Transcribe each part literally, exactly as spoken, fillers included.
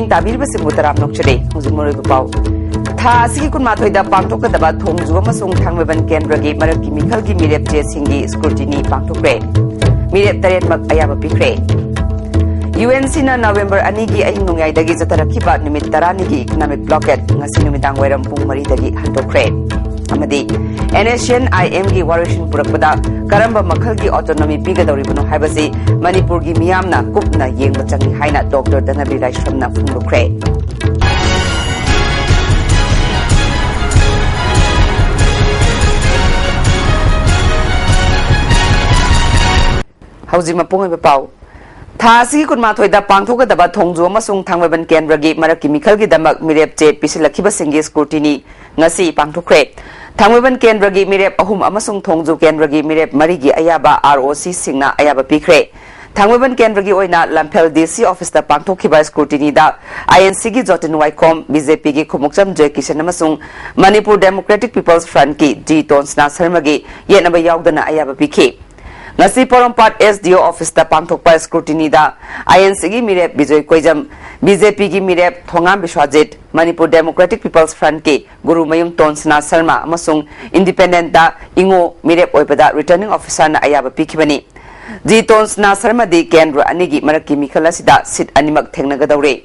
ꯇꯥꯕꯤꯔꯤꯕꯁꯤꯡꯕꯨ ꯇꯔꯥꯝꯅ ꯑꯣꯛꯆꯔꯤ꯫ ꯍꯧꯖꯤꯛ ꯃꯔꯨꯑꯣꯏꯕ ꯄꯥꯎ꯫ ꯊꯥ ꯑꯁꯤꯒꯤ ꯀꯨꯟꯃꯥꯊꯣꯏꯗ ꯄꯥꯡꯊꯣꯛꯀꯗꯕ ꯊꯣꯡꯖꯨ ꯑꯃꯁꯨꯡ ꯊꯥꯡꯃꯩꯕꯟ ꯀꯦꯟꯗ꯭ꯔꯒꯤ ꯃꯔꯛꯀꯤ ꯃꯤꯈꯜꯒꯤ ꯃꯤꯔꯦꯞ ꯆꯦꯁꯤꯡꯒꯤ scrutiny ꯄꯥꯡꯊꯣꯛꯈ꯭ꯔꯦ꯫ ꯃꯤꯔꯦꯞ ꯇꯔꯦꯠꯃꯛ ꯑꯌꯥꯕ ꯄꯤꯈ꯭ꯔꯦ꯫ UNCꯅ ꯅꯕꯦꯝꯕꯔ ꯑꯅꯤꯒꯤ ꯑꯍꯤꯡ ꯅꯣꯡꯌꯥꯏꯗꯒꯤ ꯆꯠꯊꯔꯛꯈꯤꯕ ꯅꯨꯃꯤꯠ ꯇꯔꯥꯅꯤꯒꯤ economic blockade ꯉꯁꯤ ꯅꯨꯃꯤꯗꯥꯡ ꯋꯥꯏꯔꯝ ꯄꯨꯡ ꯃꯔꯤꯗꯒꯤ ꯍꯟꯗꯣꯛꯈ꯭ꯔꯦ꯫ ꯑꯃꯗꯤ NSCN-IMꯒꯤ ꯋꯥꯔꯣꯏꯁꯤꯟ ꯄꯨꯔꯛꯄꯗ ꯀꯔꯝꯕ ꯃꯈꯜꯒꯤ autonomy ꯄꯤꯒꯗꯧꯔꯤꯕꯅꯣ ꯍꯥꯏꯕꯁꯤ ꯃꯅꯤꯄꯨꯔꯒꯤ ꯃꯤꯌꯥꯝꯅ ꯀꯨꯞꯅ ꯌꯦꯡꯕ ꯆꯪꯏ ꯍꯥꯏꯅ ꯗꯣꯛꯇꯔ ꯙꯅꯕꯤꯔ ꯂꯥꯏꯁ꯭ꯔꯝꯅ ꯐꯣꯡꯗꯣꯛꯈ꯭ꯔꯦ꯫ ꯍꯧꯖꯤꯛ ꯃꯄꯨꯡ ꯑꯣꯏꯕ ꯄꯥꯎ꯫ ꯊꯥ ꯑꯁꯤꯒꯤ ꯀꯨꯟꯃꯥꯊꯣꯏꯗ ꯄꯥꯡꯊꯣꯛꯀꯗꯕ ꯊꯣꯡꯖꯨ ꯑꯃꯁꯨꯡ ꯊꯥꯡꯃꯩꯕꯟ ꯀꯦꯟꯗ꯭ꯔꯒꯤ ꯃꯔꯛꯀꯤ ꯃꯤꯈꯜꯒꯤꯗꯃꯛ ꯃꯤꯔꯦꯞ ꯆꯦ ꯄꯤꯁꯤꯜꯂꯛꯈꯤꯕꯁꯤꯡꯒꯤ scrutiny ꯉꯁꯤ ꯄꯥꯡꯊꯣꯛꯈ꯭ꯔꯦ꯫ ꯊꯥꯡꯃꯩꯕꯟ ꯀꯦꯟꯗ꯭ꯔꯒꯤ ꯃꯤꯔꯦꯞ ꯑꯍꯨꯝ ꯑꯃꯁꯨꯡ ꯊꯣꯡꯖꯨ ꯀꯦꯟꯗ꯭ꯔꯒꯤ ꯃꯤꯔꯦꯞ ꯃꯔꯤꯒꯤ ꯑꯌꯥꯕ ROCꯁꯤꯡꯅ ꯑꯌꯥꯕ ꯄꯤꯈ꯭ꯔꯦ꯫ ꯊꯥꯡꯃꯩꯕꯟ ꯀꯦꯟꯗ꯭ꯔꯒꯤ ꯑꯣꯏꯅ ꯂꯝꯐꯦꯜ DC officeꯇ ꯄꯥꯡꯊꯣꯛꯈꯤꯕ scrutinyꯗ INCꯒꯤ ꯖꯣꯇꯤꯟ ꯋꯥꯏꯈꯣꯝ, BJPꯒꯤ ꯈꯨꯃꯨꯛꯆꯝ ꯖꯣꯏꯀꯤꯁꯟ ꯑꯃꯁꯨꯡ Manipur Democratic People's Frontꯀꯤ D ꯇꯣꯟꯁꯅꯥ ꯁꯔꯃꯒꯤ ꯌꯦꯠꯅꯕ ꯌꯥꯎꯗꯅ ꯑꯌꯥꯕ ꯄꯤꯈꯤ꯫ ꯉꯁꯤ ꯄꯣꯔꯣꯝꯄꯥꯠ SDO officeꯇ ꯄꯥꯡꯊꯣꯛꯄ scrutinyꯗ INCꯒꯤ ꯃꯤꯔꯦꯞ ꯕꯤꯖꯣꯏ ꯀꯣꯏꯖꯝ, BJPꯒꯤ ꯃꯤꯔꯦꯞ ꯊꯣꯉꯥꯝ ꯕꯤꯁ꯭ꯋꯥꯖꯤꯠ, Manipur Democratic People's Frontꯀꯤ Gurumayum ꯇꯣꯟꯁꯅꯥ Sharma ꯑꯃꯁꯨꯡ independentꯇ ꯏꯉꯣ ꯃꯤꯔꯦꯞ ꯑꯣꯏꯕꯗ returning officerꯅ ꯑꯌꯥꯕ ꯄꯤꯈꯤꯕꯅꯤ꯫ D ꯇꯣꯟꯁꯅꯥ ꯁꯔꯃꯗꯤ ꯀꯦꯟꯗ꯭ꯔ ꯑꯅꯤꯒꯤ ꯃꯔꯛꯀꯤ ꯃꯤꯈꯜ ꯑꯁꯤꯗ seat ꯑꯅꯤꯃꯛ ꯊꯦꯡꯅꯒꯗꯧꯔꯤ꯫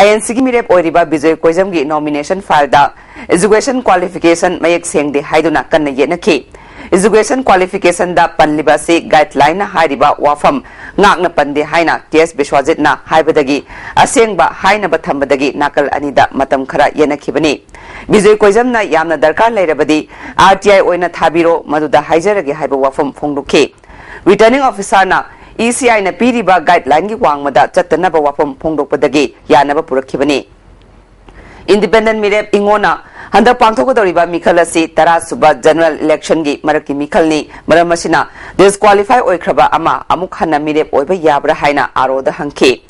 INCꯒꯤ ꯃꯤꯔꯦꯞ ꯑꯣꯏꯔꯤꯕ ꯕꯤꯖꯣꯏ ꯀꯣꯏꯖꯝꯒꯤ nomination fileꯗ education qualification ꯃꯌꯦꯛ ꯁꯦꯡꯗꯦ ꯍꯥꯏꯗꯨꯅ ꯀꯟꯅ ꯌꯦꯠꯅꯈꯤ꯫ Education qualificationꯗ ꯄꯜꯂꯤꯕ ꯑꯁꯤ guidelineꯅ ꯍꯥꯏꯔꯤꯕ ꯋꯥꯐꯝ ꯉꯥꯛꯅ ꯄꯟꯗꯦ ꯍꯥꯏꯅ T S ꯕꯤꯁ꯭ꯋꯥꯖꯤꯠꯅ ꯍꯥꯏꯕꯗꯒꯤ ꯑꯁꯦꯡꯕ ꯍꯥꯏꯅꯕ ꯊꯝꯕꯗꯒꯤ ꯅꯥꯀꯜ ꯑꯅꯤꯗ ꯃꯇꯝ ꯈꯔ ꯌꯦꯠꯅꯈꯤꯕꯅꯤ꯫ ꯕꯤꯖꯣꯏ ꯀꯣꯏꯖꯝꯅ ꯌꯥꯝꯅ ꯗꯔꯀꯥꯔ ꯂꯩꯔꯕꯗꯤ RTI ꯑꯣꯏꯅ ꯊꯥꯕꯤꯔꯣ, ꯃꯗꯨꯗ ꯍꯥꯏꯖꯔꯒꯦ ꯍꯥꯏꯕ ꯋꯥꯐꯝ ꯐꯣꯡꯗꯣꯛꯈꯤ꯫ Returning officerꯅ ECIꯅ ꯄꯤꯔꯤꯕ guidelineꯒꯤ ꯋꯥꯡꯃꯗ ꯆꯠꯇꯅꯕ ꯋꯥꯐꯝ ꯐꯣꯡꯗꯣꯛꯄꯗꯒꯤ ꯌꯥꯅꯕ ꯄꯨꯔꯛꯈꯤꯕꯅꯤ꯫ Independent ꯃꯤꯔꯦꯞ ꯏꯉꯣꯅ ꯍꯟꯗꯛ ꯄꯥꯡꯊꯣꯛꯀꯗꯧꯔꯤꯕ ꯃꯤꯈꯜ ꯑꯁꯤ ꯇꯔꯥ ꯁꯨꯕ general electionꯒꯤ ꯃꯔꯛꯀꯤ ꯃꯤꯈꯜꯅꯤ꯫ ꯃꯔꯝ ꯑꯁꯤꯅ disqualify ꯑꯣꯏꯈ꯭ꯔꯕ ꯑꯃ ꯑꯃꯨꯛ ꯍꯟꯅ ꯃꯤꯔꯦꯞ ꯑꯣꯏꯕ ꯌꯥꯕ꯭ꯔꯥ ꯍꯥꯏꯅ ROꯗ ꯍꯪꯈꯤ꯫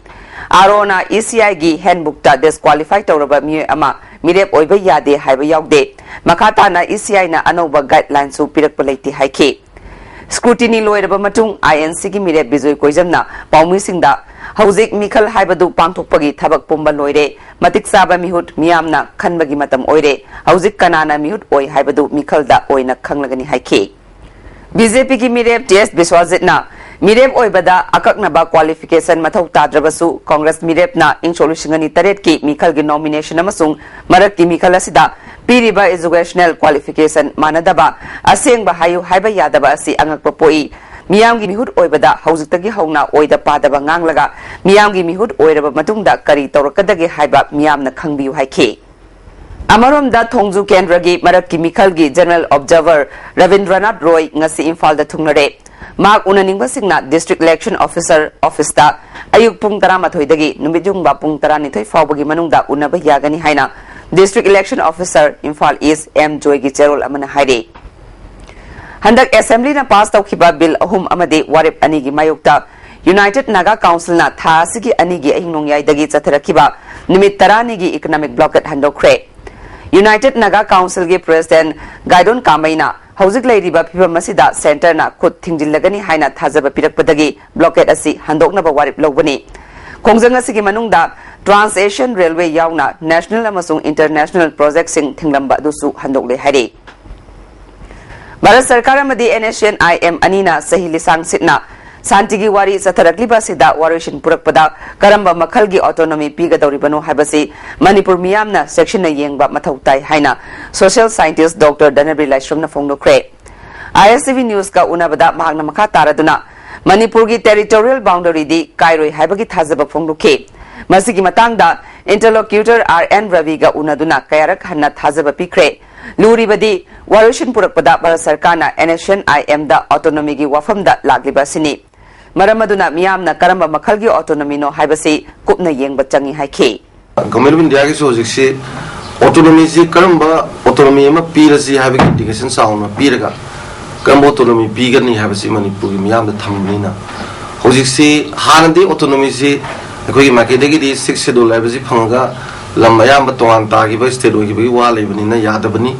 ROꯅ ECIꯒꯤ handbookꯇ disqualify ꯇꯧꯔꯕ ꯃꯤꯑꯣꯏ ꯑꯃ ꯃꯤꯔꯦꯞ ꯑꯣꯏꯕ ꯌꯥꯗꯦ ꯍꯥꯏꯕ ꯌꯥꯎꯗꯦ꯫ ꯃꯈꯥ ꯇꯥꯅ ECIꯅ ꯑꯅꯧꯕ guidelineꯁꯨ ꯄꯤꯔꯛꯄ ꯂꯩꯇꯦ ꯍꯥꯏꯈꯤ꯫ Scrutiny ꯂꯣꯏꯔꯕ ꯃꯇꯨꯡ INCꯒꯤ ꯃꯤꯔꯦꯞ ꯕꯤꯖꯣꯏ ꯀꯣꯏꯖꯝꯅ ꯄꯥꯎꯃꯤꯁꯤꯡꯗ ꯍꯧꯖꯤꯛ ꯃꯤꯈꯜ ꯍꯥꯏꯕꯗꯨ ꯄꯥꯡꯊꯣꯛꯄꯒꯤ ꯊꯕꯛ ꯄꯨꯝꯕ ꯂꯣꯏꯔꯦ꯫ ꯃꯇꯤꯛ ꯆꯥꯕ ꯃꯤꯍꯨꯠ ꯃꯤꯌꯥꯝꯅ ꯈꯟꯕꯒꯤ ꯃꯇꯝ ꯑꯣꯏꯔꯦ꯫ ꯍꯧꯖꯤꯛ ꯀꯅꯥꯅ ꯃꯤꯍꯨꯠ ꯑꯣꯏ ꯍꯥꯏꯕꯗꯨ ꯃꯤꯈꯜꯗ ꯑꯣꯏꯅ ꯈꯪꯂꯒꯅꯤ ꯍꯥꯏꯈꯤ꯫ ꯕꯤ ꯖꯦ ꯄꯤꯒꯤ ꯃꯤꯔꯦꯞ ꯇꯤ ꯑꯦꯁ ꯕꯤꯁ꯭ꯋꯥꯖꯤꯠꯅ ꯃꯤꯔꯦꯞ ꯑꯣꯏꯕꯗ ꯑꯀꯛꯅꯕ qualification ꯃꯊꯧ ꯇꯥꯗ꯭ꯔꯕꯁꯨ, ꯀꯣꯡꯒ꯭ꯔꯦꯁ ꯃꯤꯔꯦꯞꯅ ꯏꯪ ꯁꯣꯛ ꯂꯤꯁꯤꯡ ꯑꯅꯤ ꯇꯔꯦꯠꯀꯤ ꯃꯤꯈꯜꯒꯤ nomination ꯑꯃꯁꯨꯡ ꯃꯔꯛꯀꯤ ꯃꯤꯈꯜ ꯑꯁꯤꯗ ꯄꯤꯔꯤꯕ educational qualification ꯃꯥꯟꯅꯗꯕ, ꯑꯁꯦꯡꯕ ꯍꯥꯏꯌꯨ ꯍꯥꯏꯕ ꯌꯥꯗꯕ ꯑꯁꯤ ꯑꯉꯛꯄ ꯄꯣꯛꯏ꯫ ꯃꯤꯌꯥꯝꯒꯤ ꯃꯤꯍꯨꯠ ꯑꯣꯏꯕꯗ ꯍꯧꯖꯤꯛꯇꯒꯤ ꯍꯧꯅ ꯑꯣꯏꯗ ꯄꯥꯗꯕ ꯉꯥꯡꯂꯒ, ꯃꯤꯌꯥꯝꯒꯤ ꯃꯤꯍꯨꯠ ꯑꯣꯏꯔꯕ ꯃꯇꯨꯡꯗ ꯀꯔꯤ ꯇꯧꯔꯛꯀꯗꯒꯦ ꯍꯥꯏꯕ ꯃꯤꯌꯥꯝꯅ ꯈꯪꯕꯤꯌꯨ ꯍꯥꯏꯈꯤ꯫ ꯑꯃꯔꯣꯝꯗ, ꯊꯣꯡꯖꯨ ꯀꯦꯟꯗ꯭ꯔꯒꯤ ꯃꯔꯛꯀꯤ ꯃꯤꯈꯜꯒꯤ general observer ꯔꯕꯤꯟꯗ꯭ꯔꯅꯥꯊ ꯔꯣꯏ ꯉꯁꯤ ꯏꯝꯐꯥꯜꯗ ꯊꯨꯡꯂꯔꯦ꯫ ꯃꯍꯥꯛ ꯎꯅꯅꯤꯡꯕꯁꯤꯡꯅ district election officer officeꯇ ꯑꯌꯨꯛ ꯄꯨꯡ ꯇꯔꯥꯃꯥꯊꯣꯏꯗꯒꯤ ꯅꯨꯃꯤꯠ ꯌꯨꯡꯕ ꯄꯨꯡ ꯇꯔꯥꯅꯤꯊꯣꯏ ꯐꯥꯎꯕꯒꯤ ꯃꯅꯨꯡꯗ ꯎꯅꯕ ꯌꯥꯒꯅꯤ ꯍꯥꯏꯅ district election officer Imphal east M ꯖꯣꯏꯒꯤ ꯆꯦꯔꯣꯜ ꯑꯃꯅ ꯍꯥꯏꯔꯤ꯫ ꯍꯟꯗꯛ assemblyꯅ pass ꯇꯧꯈꯤꯕ bill ꯑꯍꯨꯝ ꯑꯃꯗꯤ ꯋꯥꯔꯦꯞ ꯑꯅꯤꯒꯤ ꯃꯥꯌꯣꯛꯇ United Naga Councilꯅ ꯊꯥ ꯑꯁꯤꯒꯤ ꯑꯅꯤꯒꯤ ꯑꯍꯤꯡ ꯅꯣꯡꯌꯥꯏꯗꯒꯤ ꯆꯠꯊꯔꯛꯈꯤꯕ ꯅꯨꯃꯤꯠ ꯇꯔꯥꯅꯤꯒꯤ economic blockade ꯍꯟꯗꯣꯛꯈ꯭ꯔꯦ꯫ United Naga Councilꯒꯤ president ꯒꯥꯏꯗꯣꯟ ꯀꯥꯃꯩꯅ ꯍꯧꯖꯤꯛ ꯂꯩꯔꯤꯕ ꯐꯤꯚꯝ ꯑꯁꯤꯗ centreꯅ ꯈꯨꯠ ꯊꯤꯡꯖꯤꯜꯂꯒꯅꯤ ꯍꯥꯏꯅ ꯊꯥꯖꯕ ꯄꯤꯔꯛꯄꯗꯒꯤ blockade ꯑꯁꯤ ꯍꯟꯗꯣꯛꯅꯕ ꯋꯥꯔꯦꯞ ꯂꯧꯕꯅꯤ꯫ ꯈꯣꯡꯖꯪ ꯑꯁꯤꯒꯤ ꯃꯅꯨꯡꯗ Trans-Asian Railway ꯌꯥꯎꯅ national ꯑꯃꯁꯨꯡ international projectꯁꯤꯡ ꯊꯤꯡꯂꯝꯕ ꯑꯗꯨꯁꯨ ꯍꯟꯗꯣꯛꯂꯦ ꯍꯥꯏꯔꯤ꯫ ꯚꯥꯔꯠ ꯁꯔꯀꯥꯔ ꯑꯃꯗꯤ NSCN-IM ꯑꯅꯤꯅ ꯆꯍꯤ ꯂꯤꯁꯥꯡ ꯁꯤꯠꯅ ꯁꯥꯟꯇꯤꯒꯤ ꯋꯥꯔꯤ ꯆꯠꯊꯔꯛꯂꯤꯕ ꯑꯁꯤꯗ ꯋꯥꯔꯣꯏꯁꯤꯟ ꯄꯨꯔꯛꯄꯗ ꯀꯔꯝꯕ ꯃꯈꯜꯒꯤ autonomy ꯄꯤꯒꯗꯧꯔꯤꯕꯅꯣ ꯍꯥꯏꯕꯁꯤ ꯃꯅꯤꯄꯨꯔ ꯃꯤꯌꯥꯝꯅ ꯆꯦꯛꯁꯤꯟꯅ ꯌꯦꯡꯕ ꯃꯊꯧ ꯇꯥꯏ ꯍꯥꯏꯅ social scientist Doctor ꯙꯅꯕꯤꯔ ꯂꯥꯏꯁ꯭ꯔꯝꯅ ꯐꯣꯡꯗꯣꯛꯈ꯭ꯔꯦ꯫ ISTV Newsꯀ ꯎꯅꯕꯗ ꯃꯍꯥꯛꯅ ꯃꯈꯥ ꯇꯥꯔꯗꯨꯅ ꯃꯅꯤꯄꯨꯔꯒꯤ territorial boundaryꯗꯤ ꯀꯥꯏꯔꯣꯏ ꯍꯥꯏꯕꯒꯤ ꯊꯥꯖꯕ ꯐꯣꯡꯗꯣꯛꯈꯤ꯫ ꯃꯁꯤꯒꯤ ꯃꯇꯥꯡꯗ interlocutor R N ꯔꯕꯤꯒ ꯎꯅꯗꯨꯅ ꯀꯌꯥꯔꯛ ꯍꯟꯅ ꯊꯥꯖꯕ ꯄꯤꯈ꯭ꯔꯦ꯫ ꯂꯨꯔꯤꯕꯗꯤ ꯋꯥꯔꯣꯏꯁꯤꯟ ꯄꯨꯔꯛꯄꯗ ꯚꯥꯔꯠ ꯁꯔꯀꯥꯔꯅ NSCN-IMꯗ autonomyꯒꯤ ꯋꯥꯐꯝꯗ ꯂꯥꯛꯂꯤꯕ ꯑꯁꯤꯅꯤ꯫ ꯃꯔꯝ ꯑꯗꯨꯅ ꯃꯤꯌꯥꯝꯅ ꯀꯔꯝꯕ ꯃꯈꯜꯒꯤ autonomyꯅꯣ ꯍꯥꯏꯕꯁꯤ ꯀꯨꯞꯅ ꯌꯦꯡꯕ ꯆꯪꯏ ꯍꯥꯏꯈꯤ꯫ Government of Indiaꯒꯤꯁꯨ ꯍꯧꯖꯤꯛꯁꯤ autonomyꯁꯤ ꯀꯔꯝꯕ autonomy ꯑꯃ ꯄꯤꯔꯁꯤ ꯍꯥꯏꯕꯒꯤ indication ꯆꯥꯎꯅ ꯄꯤꯔꯒ ꯀꯔꯝꯕ autonomy ꯄꯤꯒꯅꯤ ꯍꯥꯏꯕꯁꯤ ꯃꯅꯤꯄꯨꯔꯒꯤ ꯃꯤꯌꯥꯝꯗ ꯊꯝꯕꯅꯤꯅ, ꯍꯧꯖꯤꯛꯁꯤ ꯍꯥꯟꯅꯗꯤ autonomyꯁꯤ ꯑꯩꯈꯣꯏꯒꯤ ꯃꯥꯏꯀꯩꯗꯒꯤꯗꯤ Sixth Schedule ꯍꯥꯏꯕꯁꯤ ꯐꯪꯉꯒ ꯂꯝ ꯑꯌꯥꯝꯕ ꯇꯣꯉꯥꯟ ꯇꯥꯈꯤꯕ state ꯑꯣꯏꯈꯤꯕꯒꯤ ꯋꯥ ꯂꯩꯕꯅꯤꯅ ꯌꯥꯗꯕꯅꯤ꯫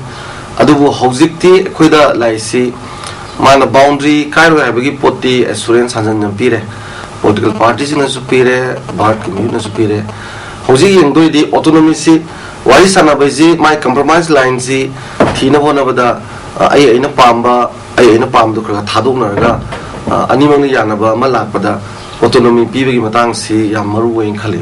ꯑꯗꯨꯕꯨ ꯍꯧꯖꯤꯛꯇꯤ ꯑꯩꯈꯣꯏꯗ ꯂꯥꯛꯏꯁꯤ ꯃꯥꯅ boundary ꯀꯥꯏꯔꯣꯏ ꯍꯥꯏꯕꯒꯤ ꯄꯣꯠꯇꯤ assurance ꯍꯟꯖꯟ ꯍꯟꯖꯟ ꯄꯤꯔꯦ꯫ ꯄꯣꯂꯤꯇꯤꯀꯦꯜ ꯄꯥꯔꯇꯤꯁꯤꯡꯅꯁꯨ ꯄꯤꯔꯦ, ꯚꯥꯔꯠꯀꯤ ꯃꯤꯍꯨꯠꯅꯁꯨ ꯄꯤꯔꯦ꯫ ꯍꯧꯖꯤꯛ ꯌꯦꯡꯗꯣꯏꯗꯤ ꯑꯣꯇꯣꯅꯣꯃꯤꯁꯤ, ꯋꯥꯔꯤ ꯁꯥꯟꯅꯕꯁꯤ, ꯃꯥꯏ ꯀꯝꯄ꯭ꯔꯣꯃꯥꯏꯁ ꯂꯥꯏꯟꯁꯤ ꯊꯤꯅꯕ ꯍꯣꯠꯅꯕꯗ, ꯑ, ꯑꯩ ꯑꯩꯅ ꯄꯥꯝꯕ, ꯑꯩ ꯑꯩꯅ ꯄꯥꯝꯕꯗꯣ ꯈꯔ ꯈꯔ ꯊꯥꯗꯣꯛꯅꯔꯒ, ꯑ, ꯑꯅꯤꯃꯛꯅ ꯌꯥꯅꯕ ꯑꯃ ꯂꯥꯛꯄꯗ ꯑꯣꯇꯣꯅꯣꯃꯤ ꯄꯤꯕꯒꯤ ꯃꯇꯥꯡꯁꯤ ꯌꯥꯝ ꯃꯔꯨ ꯑꯣꯏꯅ ꯈꯜꯂꯤ꯫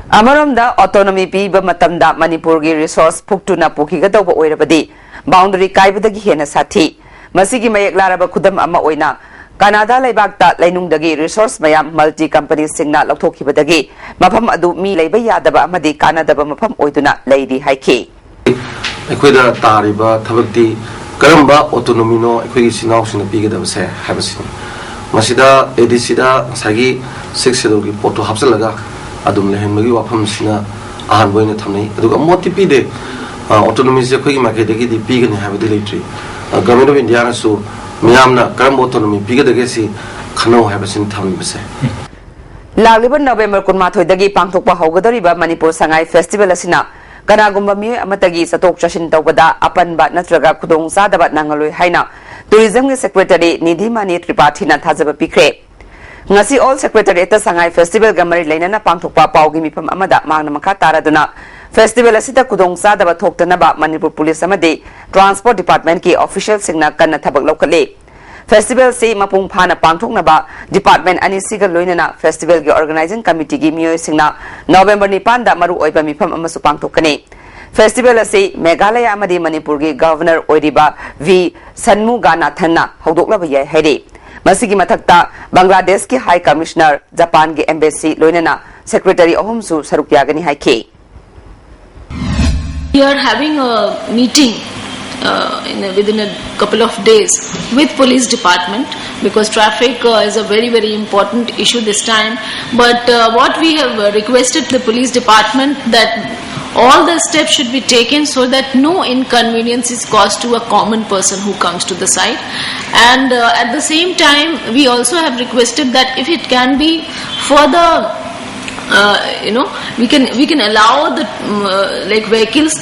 ꯑꯃꯔꯣꯝꯗ ꯑꯣꯇꯣꯅꯣꯃꯤ ꯄꯤꯕ ꯃꯇꯝꯗ ꯃꯅꯤꯄꯨꯔꯒꯤ ꯔꯤꯁꯣꯔꯁ ꯐꯨꯛꯇꯨꯅ ꯄꯨꯈꯤꯒꯗꯧꯕ ꯑꯣꯏꯔꯕꯗꯤ ꯕꯥꯎꯟꯗꯔꯤ ꯀꯥꯏꯕꯗꯒꯤ ꯍꯦꯟꯅ ꯁꯥꯊꯤ꯫ ꯃꯁꯤꯒꯤ ꯃꯌꯦꯛ ꯂꯥꯔꯕ ꯈꯨꯗꯝ ꯑꯃ ꯑꯣꯏꯅ ꯀꯅꯥꯗꯥ ꯂꯩꯕꯥꯛꯇ ꯂꯩꯅꯨꯡꯗꯒꯤ ꯔꯤꯁꯣꯔꯁ ꯃꯌꯥꯝ ꯃꯜꯇꯤ ꯀꯝꯄꯅꯤꯁꯤꯡꯅ ꯂꯧꯊꯣꯛꯈꯤꯕꯗꯒꯤ ꯃꯐꯝ ꯑꯗꯨ ꯃꯤ ꯂꯩꯕ ꯌꯥꯗꯕ ꯑꯃꯗꯤ ꯀꯥꯟꯅꯗꯕ ꯃꯐꯝ ꯑꯣꯏꯗꯨꯅ ꯂꯩꯔꯤ ꯍꯥꯏꯈꯤ꯫ ꯑꯩꯈꯣꯏꯗ ꯇꯥꯔꯤꯕ ꯊꯕꯛꯇꯤ ꯀꯔꯝꯕ ꯑꯣꯇꯣꯅꯣꯃꯤꯅꯣ ꯑꯩꯈꯣꯏꯒꯤ ꯏꯆꯤꯟ ꯏꯅꯥꯎꯁꯤꯡꯅ ꯄꯤꯒꯗꯕꯁꯦ ꯍꯥꯏꯕꯁꯤꯅꯤ꯫ ꯃꯁꯤꯗ ꯑꯦ ꯗꯤ ꯁꯤꯗ ꯉꯁꯥꯏꯒꯤ ꯁꯤꯛꯁ ꯁꯦꯗꯨꯜꯒꯤ ꯄꯣꯠꯇꯣ ꯍꯥꯞꯆꯤꯜꯂꯒ ꯑꯗꯨꯝ ꯂꯩꯍꯟꯕꯒꯤ ꯋꯥꯐꯝꯁꯤꯅ ꯑꯍꯥꯟꯕ ꯑꯣꯏꯅ ꯊꯝꯅꯩ꯫ ꯑꯗꯨꯒ ꯃꯣꯠꯇꯤ ꯄꯤꯗꯦ꯫ ꯑ, ꯑꯣꯇꯣꯅꯣꯃꯤꯁꯦ ꯑꯩꯈꯣꯏꯒꯤ ꯃꯥꯏꯀꯩꯗꯒꯤꯗꯤ ꯄꯤꯒꯅꯤ ꯍꯥꯏꯕꯗꯤ ꯂꯩꯇ꯭ꯔꯤ꯫ ꯑ, ꯒꯚꯔꯟꯃꯦꯟ ꯑꯣꯐ ꯏꯟꯗꯤꯌꯥꯅꯁꯨ ꯃꯤꯌꯥꯝꯅ ꯀꯔꯝꯕ ꯑꯣꯇꯣꯅꯣꯃꯤ ꯄꯤꯒꯗꯒꯦ ꯁꯤ ꯈꯟꯅꯧ ꯍꯥꯏꯕꯁꯤꯅꯤ ꯊꯝꯂꯤꯕꯁꯦ꯫ ꯂꯥꯛꯂꯤꯕ ꯅꯕꯦꯝꯕꯔ ꯀꯨꯟꯃꯥꯊꯣꯏꯗꯒꯤ ꯄꯥꯡꯊꯣꯛꯄ ꯍꯧꯒꯗꯧꯔꯤꯕ ꯃꯅꯤꯄꯨꯔ ꯁꯉꯥꯏ ꯐꯦꯁꯇꯤꯚꯦꯜ ꯑꯁꯤꯅ ꯀꯅꯥꯒꯨꯝꯕ ꯃꯤꯑꯣꯏ ꯑꯃꯠꯇꯒꯤ ꯆꯠꯊꯣꯛ ꯆꯠꯁꯤꯟ ꯇꯧꯕꯗ ꯑꯄꯟꯕ ꯅꯠꯇ꯭ꯔꯒ ꯈꯨꯗꯣꯡꯆꯥꯗꯕ ꯅꯪꯍꯜꯂꯣꯏ ꯍꯥꯏꯅ ꯇꯨꯔꯤꯖꯝꯒꯤ ꯁꯦꯀ꯭ꯔꯦꯇꯔꯤ ꯅꯤꯙꯤꯃꯅꯤ ꯇ꯭ꯔꯤꯄꯥꯊꯤꯅ ꯊꯥꯖꯕ ꯄꯤꯈ꯭ꯔꯦ꯫ ꯉꯁꯤ ꯑꯣꯜ ꯁꯦꯀ꯭ꯔꯦꯇꯔꯤꯌꯦꯠꯇ ꯁꯉꯥꯏ ꯐꯦꯁꯇꯤꯚꯦꯜꯒ ꯃꯔꯤ ꯂꯩꯅꯅ ꯄꯥꯡꯊꯣꯛꯄ ꯄꯥꯎꯒꯤ ꯃꯤꯐꯝ ꯑꯃꯗ ꯃꯍꯥꯛꯅ ꯃꯈꯥ ꯇꯥꯔꯗꯨꯅ ꯐꯦꯁꯇꯤꯚꯦꯜ ꯑꯁꯤꯗ ꯈꯨꯗꯣꯡꯆꯥꯗꯕ ꯊꯣꯛꯇꯅꯕ ꯃꯅꯤꯄꯨꯔ ꯄꯨꯂꯤꯁ ꯑꯃꯗꯤ ꯇ꯭ꯔꯥꯟꯁꯄꯣꯔꯠ ꯗꯤꯄꯥꯔꯠꯃꯦꯟꯠꯀꯤ ꯑꯣꯐꯤꯁꯤꯌꯦꯜꯁꯤꯡꯅ ꯀꯟꯅ ꯊꯕꯛ ꯂꯧꯈꯠꯂꯤ꯫ ꯐꯦꯁꯇꯤꯚꯦꯜꯁꯤ ꯃꯄꯨꯡ ꯐꯥꯅ ꯄꯥꯡꯊꯣꯛꯅꯕ ꯗꯤꯄꯥꯔꯠꯃꯦꯟꯠ ꯑꯅꯤꯁꯤꯒ ꯂꯣꯏꯅꯅ ꯐꯦꯁꯇꯤꯚꯦꯜꯒꯤ ꯑꯣꯔꯒꯅꯥꯏꯖꯤꯡ ꯀꯃꯤꯇꯤꯒꯤ ꯃꯤꯑꯣꯏꯁꯤꯡꯅ ꯅꯕꯦꯝꯕꯔ ꯅꯤꯄꯥꯟꯗ ꯃꯔꯨꯑꯣꯏꯕ ꯃꯤꯐꯝ ꯑꯃꯁꯨ ꯄꯥꯡꯊꯣꯛꯀꯅꯤ꯫ ꯐꯦꯁꯇꯤꯚꯦꯜ ꯑꯁꯤ ꯃꯦꯘꯥꯂꯌꯥ ꯑꯃꯗꯤ ꯃꯅꯤꯄꯨꯔꯒꯤ ꯒꯚꯔꯅꯔ ꯑꯣꯏꯔꯤꯕ ꯚꯤ ꯁꯟꯃꯨꯒꯥꯅꯥꯊꯟꯅ ꯍꯧꯗꯣꯛꯂꯕ ꯌꯥꯏ ꯍꯥꯏꯔꯤ꯫ ꯃꯁꯤꯒꯤ ꯃꯊꯛꯇ ꯕꯪꯒ꯭ꯂꯥꯗꯦꯁꯀꯤ ꯍꯥꯏ ꯀꯃꯤꯁꯅꯔ, ꯖꯄꯥꯟꯒꯤ ꯑꯦꯝꯕꯦꯁꯤ ꯂꯣꯏꯅꯅ ꯁꯦꯀ꯭ꯔꯦꯇꯔꯤ ꯑꯍꯨꯝꯁꯨ ꯁꯔꯨꯛ ꯌꯥꯒꯅꯤ ꯍꯥꯏꯈꯤ꯫ We are having a meeting uh, in a, within a couple of days with police department, because traffic uh, is a very, very important issue this time. But uh, what we have uh, requested the police department, that all the steps should be taken so that no inconvenience is caused to a common person who comes to the site. And uh, at the same time, we also have requested that if it can be further, uh, you know, we can we can allow the um, uh, like vehicles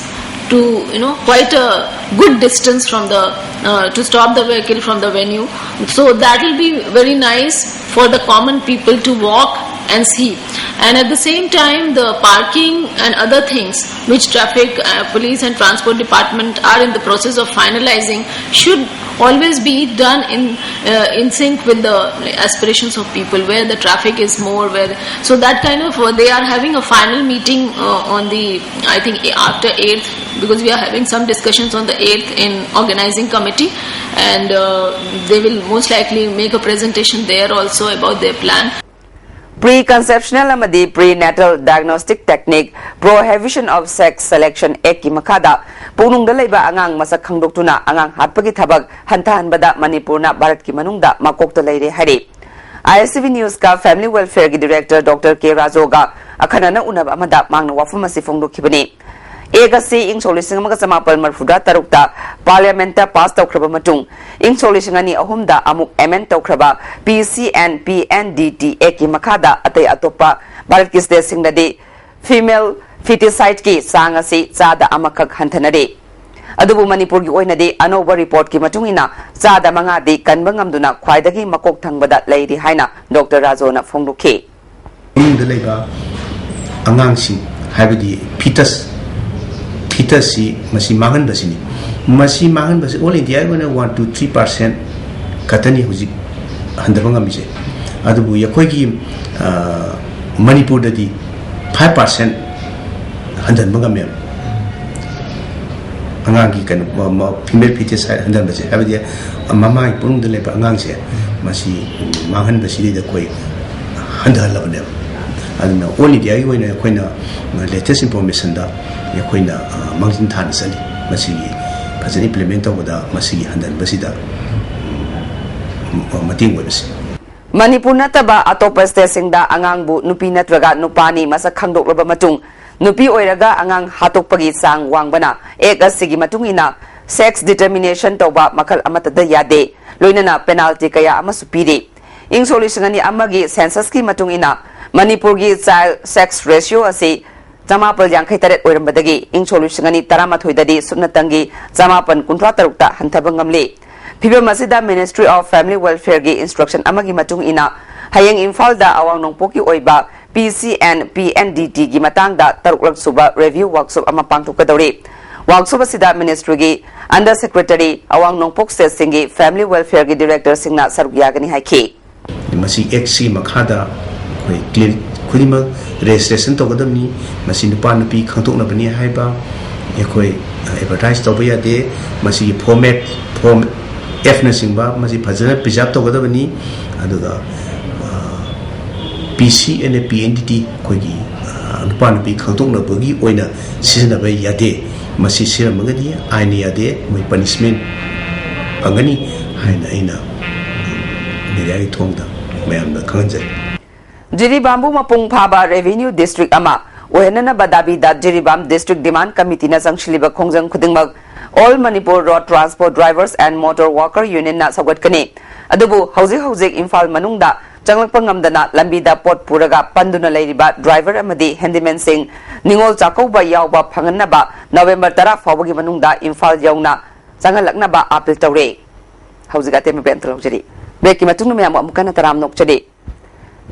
to, you know, quite a good distance from the uh, to stop the vehicle from the venue. So that will be very nice for the common people to walk and see. And at the same time, the parking and other things which traffic uh, police and transport department are in the process of finalizing should always be done in uh, in sync with the aspirations of people, where the traffic is more, where so that kind of uh, they are having a final meeting uh, on the, I think, after eighth, because we are having some discussions on the eighth in organizing committee, and uh, they will most likely make a presentation there also about their plan. Pre-conceptional ꯑꯃꯗꯤ prenatal diagnostic technique, Prohibition of Sex Selection Act ꯀꯤ ꯃꯈꯥꯗ ꯄꯨꯛꯅꯨꯡꯗ ꯂꯩꯕ ꯑꯉꯥꯡ ꯃꯁꯛ ꯈꯪꯗꯣꯛꯇꯨꯅ ꯑꯉꯥꯡ ꯍꯥꯠꯄꯒꯤ ꯊꯕꯛ ꯍꯟꯊꯍꯟꯕꯗ ꯃꯅꯤꯄꯨꯔꯅ ꯚꯥꯔꯠꯀꯤ ꯃꯅꯨꯡꯗ ꯃꯀꯣꯛꯇ ꯂꯩꯔꯦ ꯍꯥꯏꯔꯤ꯫ ISTV News ꯀ Family Welfare ꯒꯤ Director Doctor K ꯔꯥꯖꯣꯒ ꯑꯈꯟꯅꯅ ꯎꯅꯕ ꯑꯃꯗ ꯃꯍꯥꯛꯅ ꯋꯥꯐꯝ ꯑꯁꯤ ꯐꯣꯡꯗꯣꯛꯈꯤꯕꯅꯤ꯫ Act ꯑꯁꯤ ꯏꯪ ꯁꯣꯛ ꯂꯤꯁꯤꯡ ꯑꯃꯒ ꯆꯃꯥꯄꯜ ꯃꯔꯤꯐꯨꯇꯔꯨꯛꯇ Parliament ꯇ pass ꯇꯧꯈ꯭ꯔꯕ ꯃꯇꯨꯡ, ꯏꯪ ꯁꯣꯛ ꯂꯤꯁꯤꯡ ꯑꯅꯤ ꯑꯍꯨꯝꯗ ꯑꯃꯨꯛ amend ꯇꯧꯈ꯭ꯔꯕ P C and P N D T Act ꯀꯤ ꯃꯈꯥꯗ ꯑꯇꯩ ꯑꯇꯣꯞꯄ ꯚꯥꯔꯠꯀꯤ state ꯁꯤꯡꯗꯗꯤ female feticide ꯀꯤ ꯆꯥꯡ ꯑꯁꯤ ꯆꯥꯗ ꯑꯃꯈꯛ ꯍꯟꯊꯅꯔꯦ꯫ ꯑꯗꯨꯕꯨ ꯃꯅꯤꯄꯨꯔꯒꯤ ꯑꯣꯏꯅꯗꯤ ꯑꯅꯧꯕ report ꯀꯤ ꯃꯇꯨꯡ ꯏꯟꯅ ꯆꯥꯗ ꯃꯉꯥꯗꯤ ꯀꯟꯕ ꯉꯝꯗꯨꯅ ꯈ꯭ꯋꯥꯏꯗꯒꯤ ꯃꯀꯣꯛ ꯊꯪꯕꯗ ꯂꯩꯔꯤ ꯍꯥꯏꯅ Doctor ꯔꯥꯖꯣꯅ ꯐꯣꯡꯗꯣꯛꯈꯤ꯫ ꯏꯃꯨꯡꯗ ꯂꯩꯕ ꯑꯉꯥꯡꯁꯤꯡ, ꯍꯥꯏꯕꯗꯤ fetus, fetus ꯁꯤ ꯃꯁꯤ ꯃꯥꯡꯍꯟꯕꯁꯤꯅꯤ꯫ ꯃꯁꯤ ꯃꯥꯡꯍꯟꯕꯁꯤ all India ꯒꯤ ꯑꯣꯏꯅ one to three percent ꯈꯛꯇꯅꯤ ꯍꯧꯖꯤꯛ ꯍꯟꯊꯕ ꯉꯝꯃꯤꯁꯦ꯫ ꯑꯗꯨꯕꯨ ꯑꯩꯈꯣꯏꯒꯤ, ꯑ, ꯃꯅꯤꯄꯨꯔꯗꯗꯤ five percent ꯍꯟꯊꯍꯟꯕ ꯉꯝꯃꯦꯕ꯫ ꯑꯉꯥꯡꯒꯤ ꯀꯩꯅꯣ, ꯃ-, ꯃ-, female fetus ꯍꯥꯏ-, ꯍꯟꯊꯍꯟꯕꯁꯦ, ꯍꯥꯏꯕꯗꯤ ꯃꯃꯥꯒꯤ ꯄꯨꯛꯅꯨꯡꯗ ꯂꯩꯕ ꯑꯉꯥꯡꯁꯦ, ꯃꯁꯤ ꯃꯥꯡꯍꯟꯕꯁꯤꯗꯩꯗ ꯑꯩꯈꯣꯏ ꯍꯟꯊꯍꯜꯂꯕꯅꯦꯕ꯫ ꯑꯗꯨꯅ all India ꯒꯤ ꯑꯣꯏꯅ ꯑꯩꯈꯣꯏꯅ latest information ꯗ ꯑꯩꯈꯣꯏꯅ, ꯑ, ꯃꯥꯡꯖꯤꯟ ꯊꯥꯅ ꯆꯠꯂꯤ꯫ ꯃꯁꯤꯒꯤ ꯐꯖꯅ implement ꯇꯧꯕꯗ ꯃꯁꯤꯒꯤ ꯍꯟꯊꯍꯟꯕꯁꯤꯗ, ꯎꯝ, ꯃꯇꯦꯡ ꯑꯣꯏꯕꯁꯦ꯫ ꯃꯅꯤꯄꯨꯔ ꯅꯠꯇꯕ ꯑꯇꯣꯞꯄ state ꯁꯤꯡꯗ ꯑꯉꯥꯡꯕꯨ ꯅꯨꯄꯤ ꯅꯠꯇ꯭ꯔꯒ ꯅꯨꯄꯥꯅꯤ ꯃꯁꯛ ꯈꯪꯗꯣꯛꯂꯕ ꯃꯇꯨꯡ, ꯅꯨꯄꯤ ꯑꯣꯏꯔꯒ ꯑꯉꯥꯡ ꯍꯥꯠꯇꯣꯛꯄꯒꯤ ꯆꯥꯡ ꯋꯥꯡꯕꯅ Act ꯑꯁꯤꯒꯤ ꯃꯇꯨꯡ ꯏꯟꯅ sex determination ꯇꯧꯕ ꯃꯈꯜ ꯑꯃꯠꯇꯗ ꯌꯥꯗꯦ, ꯂꯣꯏꯅꯅ penalty ꯀꯌꯥ ꯑꯃꯁꯨ ꯄꯤꯔꯤ꯫ ꯏꯪ ꯁꯣꯛ ꯂꯤꯁꯤꯡ ꯑꯅꯤ ꯑꯃꯒꯤ census ꯀꯤ ꯃꯇꯨꯡ ꯏꯟꯅ ꯃꯅꯤꯄꯨꯔꯒꯤ child sex ratio ꯑꯁꯤ ꯆꯃꯥꯄꯜ ꯌꯥꯡꯈꯩ ꯇꯔꯦꯠ ꯑꯣꯏꯔꯝꯕꯗꯒꯤ ꯏꯪ ꯁꯣꯛ ꯂꯤꯁꯤꯡ ꯑꯅꯤ ꯇꯔꯥꯃꯥꯊꯣꯏꯗꯗꯤ ꯁꯨꯞꯅꯇꯪꯒꯤ ꯆꯃꯥꯄꯜ ꯀꯨꯟꯊ꯭ꯔꯥ ꯇꯔꯨꯛꯇ ꯍꯟꯊꯕ ꯉꯝꯂꯤ꯫ ꯐꯤꯕꯝ ꯑꯁꯤꯗ Ministry of Family Welfare ꯒꯤ instruction ꯑꯃꯒꯤ ꯃꯇꯨꯡ ꯏꯟꯅ, ꯍꯌꯦꯡ ꯏꯝꯐꯥꯜꯗ ꯑꯋꯥꯡ ꯅꯣꯡꯄꯣꯛꯀꯤ ꯑꯣꯏꯕ P C and P N D T ꯒꯤ ꯃꯇꯥꯡꯗ ꯇꯔꯨꯛꯂꯛ ꯁꯨꯕ review workshop ꯑꯃ ꯄꯥꯡꯊꯣꯛꯀꯗꯧꯔꯤ꯫ Workshop ꯑꯁꯤꯗ Ministry ꯒꯤ Under Secretary, ꯑꯋꯥꯡ ꯅꯣꯡꯄꯣꯛ state ꯁꯤꯡꯒꯤ Family Welfare ꯒꯤ Director ꯁꯤꯡꯅ ꯁꯔꯨꯛ ꯌꯥꯒꯅꯤ ꯍꯥꯏꯈꯤ꯫ ꯃꯁꯤ Act ꯁꯤꯒꯤ ꯃꯈꯥꯗ ꯑꯩꯈꯣꯏ clinic ꯈꯨꯗꯤꯡꯃꯛ registration ꯇꯧꯒꯗꯕꯅꯤ꯫ ꯃꯁꯤ ꯅꯨꯄꯥ ꯅꯨꯄꯤ ꯈꯪꯗꯣꯛꯅꯕꯅꯤ ꯍꯥꯏꯕ ꯑꯩꯈꯣꯏ advertise ꯇꯧꯕ ꯌꯥꯗꯦ꯫ ꯃꯁꯤꯒꯤ format, form F ꯅꯆꯤꯡꯕ ꯃꯁꯤ ꯐꯖꯅ preserve ꯇꯧꯒꯗꯕꯅꯤ꯫ ꯑꯗꯨꯒ P C and P N D T ꯑꯩꯈꯣꯏꯒꯤ ꯅꯨꯄꯥ ꯅꯨꯄꯤ ꯈꯪꯗꯣꯛꯅꯕꯒꯤ ꯑꯣꯏꯅ ꯁꯤꯖꯤꯟꯅꯕ ꯌꯥꯗꯦ꯫ ꯃꯁꯤ ꯁꯤꯖꯤꯟꯅꯔꯝꯃꯒꯗꯤ ꯑꯥꯏꯟꯅ ꯌꯥꯗꯦ, ꯃꯣꯏ punishment ꯐꯪꯒꯅꯤ ꯍꯥꯏꯅ ꯑꯩꯅ media ꯒꯤ ꯊꯣꯡꯗ ꯃꯌꯥꯝꯗ ꯈꯪꯍꯟꯖꯔꯤ꯫ ꯖꯤꯔꯤꯕꯥꯝꯕꯨ ꯃꯄꯨꯡ ꯐꯥꯕ revenue district ꯑꯃ ꯑꯣꯏꯍꯟꯅꯅꯕ ꯗꯥꯕꯤꯗ ꯖꯤꯔꯤꯕꯥꯝ District Demand Committee ꯅ ꯆꯪꯁꯤꯜꯂꯤꯕ ꯈꯣꯡꯖꯪ ꯈꯨꯗꯤꯡꯃꯛ All Manipur Road Transport Drivers and Motor Worker Union ꯅ ꯁꯧꯒꯠꯀꯅꯤ꯫ ꯑꯗꯨꯕꯨ ꯍꯧꯖꯤꯛ ꯍꯧꯖꯤꯛ ꯏꯝꯐꯥꯜ ꯃꯅꯨꯡꯗ ꯆꯪꯂꯛꯄ ꯉꯝꯗꯅ ꯂꯝꯕꯤꯗ ꯄꯣꯠ ꯄꯨꯔꯒ ꯄꯟꯗꯨꯅ ꯂꯩꯔꯤꯕ driver ꯑꯃꯗꯤ handyman ꯁꯤꯡ ꯅꯤꯉꯣꯜ ꯆꯥꯛꯀꯧꯕ ꯌꯥꯎꯕ ꯐꯪꯍꯟꯅꯕ November ꯇꯔꯥ ꯐꯥꯎꯕꯒꯤ ꯃꯅꯨꯡꯗ ꯏꯝꯐꯥꯜ ꯌꯧꯅ ꯆꯪꯍꯜꯂꯛꯅꯕ appeal ꯇꯧꯔꯦ꯫ ꯍꯧꯖꯤꯛ ꯑꯇꯦꯟꯕ break ꯑꯃꯇ ꯂꯧꯖꯔꯤ꯫ Break ꯀꯤ ꯃꯇꯨꯡꯗ ꯃꯌꯥꯝꯕꯨ ꯑꯃꯨꯛ ꯍꯟꯅ ꯇꯔꯥꯝꯅ ꯑꯣꯛꯆꯔꯤ꯫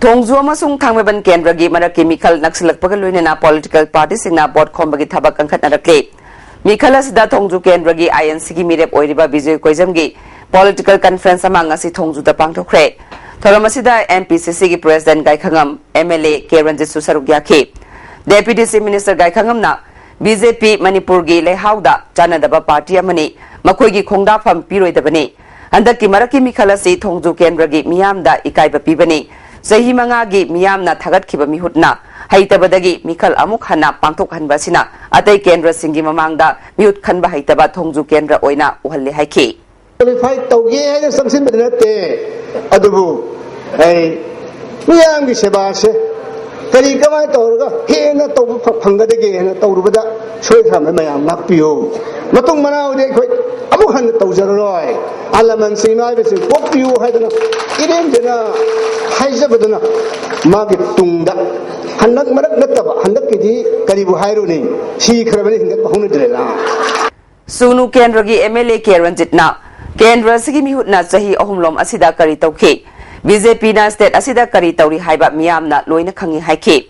ꯊꯣꯡꯖꯨ ꯑꯃꯁꯨꯡ ꯊꯥꯡꯃꯩꯕꯟ ꯀꯦꯟꯗ꯭ꯔꯒꯤ ꯃꯔꯛꯀꯤ ꯃꯤꯈꯜ ꯅꯛꯁꯤꯜꯂꯛꯄꯒ ꯂꯣꯏꯅꯅ political party ꯁꯤꯡꯅ vote ꯈꯣꯝꯕꯒꯤ ꯊꯕꯛ ꯀꯟꯈꯠꯅꯔꯛꯂꯤ꯫ ꯃꯤꯈꯜ ꯑꯁꯤꯗ ꯊꯣꯡꯖꯨ ꯀꯦꯟꯗ꯭ꯔꯒꯤ I N C ꯒꯤ ꯃꯤꯔꯦꯞ ꯑꯣꯏꯔꯤꯕ ꯕꯤꯖꯣꯏ ꯀꯣꯏꯖꯝꯒꯤ political conference ꯑꯃ ꯉꯁꯤ ꯊꯣꯡꯖꯨꯗ ꯄꯥꯡꯊꯣꯛꯈ꯭ꯔꯦ꯫ ꯊꯧꯔꯝ ꯑꯁꯤꯗ M P C C ꯒꯤ President ꯒꯥꯏꯈꯉꯝ, M L A ꯀꯦ ꯔꯟꯖꯤꯠꯁꯨ ꯁꯔꯨꯛ ꯌꯥꯈꯤ꯫ Deputy Chief Minister ꯒꯥꯏꯈꯉꯝꯅ B J P ꯃꯅꯤꯄꯨꯔꯒꯤ ꯂꯩꯍꯥꯎꯗ ꯆꯥꯟꯅꯗꯕ party ꯑꯃꯅꯤ, ꯃꯈꯣꯏꯒꯤ ꯈꯣꯡꯗꯥꯐꯝ ꯄꯤꯔꯣꯏꯗꯕꯅꯤ꯫ ꯍꯟꯗꯛꯀꯤ ꯃꯔꯛꯀꯤ ꯃꯤꯈꯜ ꯑꯁꯤ ꯊꯣꯡꯖꯨ ꯀꯦꯟꯗ꯭ꯔꯒꯤ ꯃꯤꯌꯥꯝꯗ ꯏꯀꯥꯏꯕ ꯄꯤꯕꯅꯤ꯫ ꯆꯍꯤ ꯃꯉꯥꯒꯤ ꯃꯤꯌꯥꯝꯅ ꯊꯥꯒꯠꯈꯤꯕ ꯃꯤꯍꯨꯠꯅ ꯍꯩꯇꯕꯗꯒꯤ ꯃꯤꯈꯜ ꯑꯃꯨꯛ ꯍꯟꯅ ꯄꯥꯡꯊꯣꯛꯍꯟꯕ ꯑꯁꯤꯅ ꯑꯇꯩ ꯀꯦꯟꯗ꯭ꯔꯁꯤꯡꯒꯤ ꯃꯃꯥꯡꯗ ꯃꯤꯍꯨꯠ ꯈꯟꯕ ꯍꯩꯇꯕ ꯊꯣꯡꯖꯨ ꯀꯦꯟꯗ꯭ꯔ ꯑꯣꯏꯅ ꯎꯍꯜꯂꯦ ꯍꯥꯏꯈꯤ꯫ Qualify ꯇꯧꯒꯦ ꯍꯥꯏꯅ ꯆꯪꯁꯤꯟꯕꯗꯤ ꯅꯠꯇꯦ, ꯑꯗꯨꯕꯨ ꯑꯩ ꯃꯤꯌꯥꯝꯒꯤ ꯁꯦꯕꯥꯁꯦ ꯀꯔꯤ ꯀꯃꯥꯏꯅ ꯇꯧꯔꯒ ꯍꯦꯟꯅ ꯇꯧꯕ ꯐ- ꯐꯪꯒꯗꯒꯦ ꯍꯥꯏꯅ ꯇꯧꯔꯨꯕꯗ ꯁꯣꯏ ꯊꯥꯝꯕ ꯃꯌꯥꯝ ꯉꯥꯛꯄꯤꯌꯨ꯫ ꯃꯇꯨꯡ ꯃꯅꯥꯎꯗꯤ ꯑꯩꯈꯣꯏ ꯑꯃꯨꯛ ꯍꯟꯅ ꯇꯧꯖꯔꯔꯣꯏ꯫ ꯑꯍꯜ ꯂꯃꯟꯁꯤꯡ ꯏꯃꯥ ꯏꯕꯦꯜꯁꯤꯡ ꯄꯣꯛꯄꯤꯌꯨ ꯍꯥꯏꯗꯅ ꯏꯔꯦꯝꯖꯅ ꯍꯥꯏꯖꯕꯗꯨꯅ ꯃꯥꯒꯤ ꯇꯨꯡꯗ ꯍꯟꯗꯛ ꯃꯔꯛ ꯅꯠꯇꯕ ꯍꯟꯗꯛꯀꯤꯗꯤ ꯀꯔꯤꯕꯨ ꯍꯥꯏꯔꯨꯅꯤ? ꯁꯤꯈ꯭ꯔꯕꯅꯤ, ꯍꯤꯡꯒꯠꯄ ꯍꯧꯅꯗ꯭ꯔꯦꯅ꯫ ꯁꯨꯒꯅꯨ ꯀꯦꯟꯗ꯭ꯔꯒꯤ ꯑꯦꯝ ꯑꯦꯜ ꯑꯦ ꯀꯦ ꯔꯟꯖꯤꯠꯅ ꯀꯦꯟꯗ꯭ꯔ ꯑꯁꯤꯒꯤ ꯃꯤꯍꯨꯠꯅ ꯆꯍꯤ ꯑꯍꯨꯝꯂꯣꯝ ꯑꯁꯤꯗ ꯀꯔꯤ ꯇꯧꯈꯤ? ꯕꯤ ꯖꯦ ꯄꯤꯅ ꯁ꯭ꯇꯦꯠ ꯑꯁꯤꯗ ꯀꯔꯤ ꯇꯧꯔꯤ ꯍꯥꯏꯕ ꯃꯤꯌꯥꯝꯅ ꯂꯣꯏꯅ ꯈꯪꯏ ꯍꯥꯏꯈꯤ꯫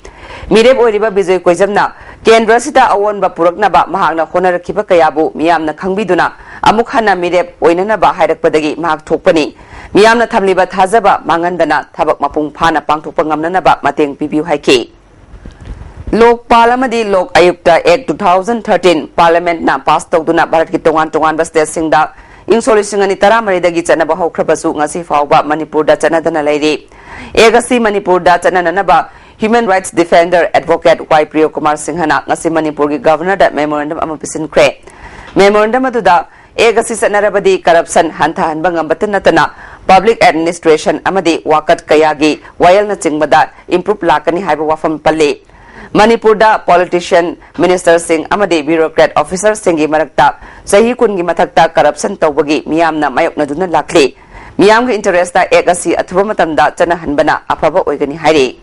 ꯃꯤꯔꯦꯞ ꯑꯣꯏꯔꯤꯕ ꯕꯤꯖꯣꯏ ꯀꯣꯏꯖꯝꯅ ꯀꯦꯟꯗ꯭ꯔ ꯑꯁꯤꯗ ꯑꯑꯣꯟꯕ ꯄꯨꯔꯛꯅꯕ ꯃꯍꯥꯛꯅ ꯍꯣꯠꯅꯔꯛꯈꯤꯕ ꯀꯌꯥꯕꯨ ꯃꯤꯌꯥꯝꯅ ꯈꯪꯕꯤꯗꯨꯅ ꯑꯃꯨꯛ ꯍꯟꯅ ꯃꯤꯔꯦꯞ ꯑꯣꯏꯅꯅꯕ ꯍꯥꯏꯔꯛꯄꯗꯒꯤ ꯃꯍꯥꯛ ꯊꯣꯛꯄꯅꯤ꯫ ꯃꯤꯌꯥꯝꯅ ꯊꯝꯂꯤꯕ ꯊꯥꯖꯕ ꯃꯥꯡꯍꯟꯗꯅ ꯊꯕꯛ ꯃꯄꯨꯡ ꯐꯥꯅ ꯄꯥꯡꯊꯣꯛꯄ ꯉꯝꯅꯅꯕ ꯃꯇꯦꯡ ꯄꯤꯕꯤꯌꯨ ꯍꯥꯏꯈꯤ꯫ ꯂꯣꯛꯄꯥꯜ ꯑꯃꯗꯤ ꯂꯣꯛ ꯑꯌꯨꯛꯇ ꯑꯦꯛ ꯇꯨ ꯊꯥꯎꯖꯟ ꯊꯥꯔꯇꯤꯟ ꯄꯥꯔꯂꯤꯌꯥꯃꯦꯟꯠꯅ ꯄꯥꯁ ꯇꯧꯗꯨꯅ ꯚꯥꯔꯠꯀꯤ ꯇꯣꯉꯥꯟ ꯇꯣꯉꯥꯟꯕ ꯁ꯭ꯇꯦꯠꯁꯤꯡꯗ ꯏꯪ ꯁꯣꯛ ꯂꯤꯁꯤꯡ ꯑꯅꯤ ꯇꯔꯥꯃꯔꯤꯗꯒꯤ ꯆꯠꯅꯕ ꯍꯧꯈ꯭ꯔꯕꯁꯨ ꯉꯁꯤ ꯐꯥꯎꯕ ꯃꯅꯤꯄꯨꯔꯗ ꯆꯠꯅꯗꯅ ꯂꯩꯔꯤ꯫ ꯑꯦꯛ ꯑꯁꯤ ꯃꯅꯤꯄꯨꯔꯗ ꯆꯠꯅꯅꯅꯕ ꯍ꯭ꯌꯨꯃꯦꯟ ꯔꯥꯏꯠꯁ ꯗꯤꯐꯦꯟꯗꯔ ꯑꯦꯗꯚꯣꯀꯦꯠ ꯋꯥꯏ ꯄ꯭ꯔꯤꯌꯣꯀꯨꯃꯥꯔ ꯁꯤꯡꯍꯅ ꯉꯁꯤ ꯃꯅꯤꯄꯨꯔꯒꯤ ꯒꯚꯔꯅꯔꯗ ꯃꯦꯃꯣꯔꯦꯟꯗꯝ ꯑꯃ ꯄꯤꯁꯤꯟꯈ꯭ꯔꯦ꯫ ꯃꯦꯃꯣꯔꯦꯟꯗꯝ ꯑꯗꯨꯗ ꯑꯦꯛ ꯑꯁꯤ ꯆꯠꯅꯔꯕꯗꯤ ꯀꯔꯞꯁꯟ ꯍꯟꯊꯍꯟꯕ ꯉꯝꯕꯇ ꯅꯠꯇꯅ ꯄꯕ꯭ꯂꯤꯛ ꯑꯦꯗꯃꯤꯅꯤꯁꯇ꯭ꯔꯦꯁꯟ ꯑꯃꯗꯤ ꯋꯥꯀꯠ ꯀꯌꯥꯒꯤ ꯋꯥꯌꯦꯜꯅꯆꯤꯡꯕꯗ ꯏꯝꯄ꯭ꯔꯨꯚ ꯂꯥꯛꯀꯅꯤ ꯍꯥꯏꯕ ꯋꯥꯐꯝ ꯄꯜꯂꯤ꯫ ꯃꯅꯤꯄꯨꯔꯗ ꯄꯣꯂꯤꯇꯤꯁꯤꯌꯟ, ꯃꯤꯅꯤꯁꯇꯔꯁꯤꯡ ꯑꯃꯗꯤ ꯕ꯭ꯌꯨꯔꯣꯀ꯭ꯔꯦꯠ ꯑꯣꯐꯤꯁꯔꯁꯤꯡꯒꯤ ꯃꯔꯛꯇ ꯆꯍꯤ ꯀꯨꯟꯒꯤ ꯃꯊꯛꯇ ꯀꯔꯞꯁꯟ ꯇꯧꯕꯒꯤ ꯃꯤꯌꯥꯝꯅ ꯃꯥꯌꯣꯛꯅꯗꯨꯅ ꯂꯥꯛꯂꯤ꯫ ꯃꯤꯌꯥꯝꯒꯤ ꯏꯟꯇꯔꯦꯁꯇ ꯑꯦꯛ ꯑꯁꯤ ꯑꯊꯨꯕ ꯃꯇꯝꯗ ꯆꯠꯅꯍꯟꯕꯅ ꯑꯐꯕ ꯑꯣꯏꯒꯅꯤ ꯍꯥꯏꯔꯤ꯫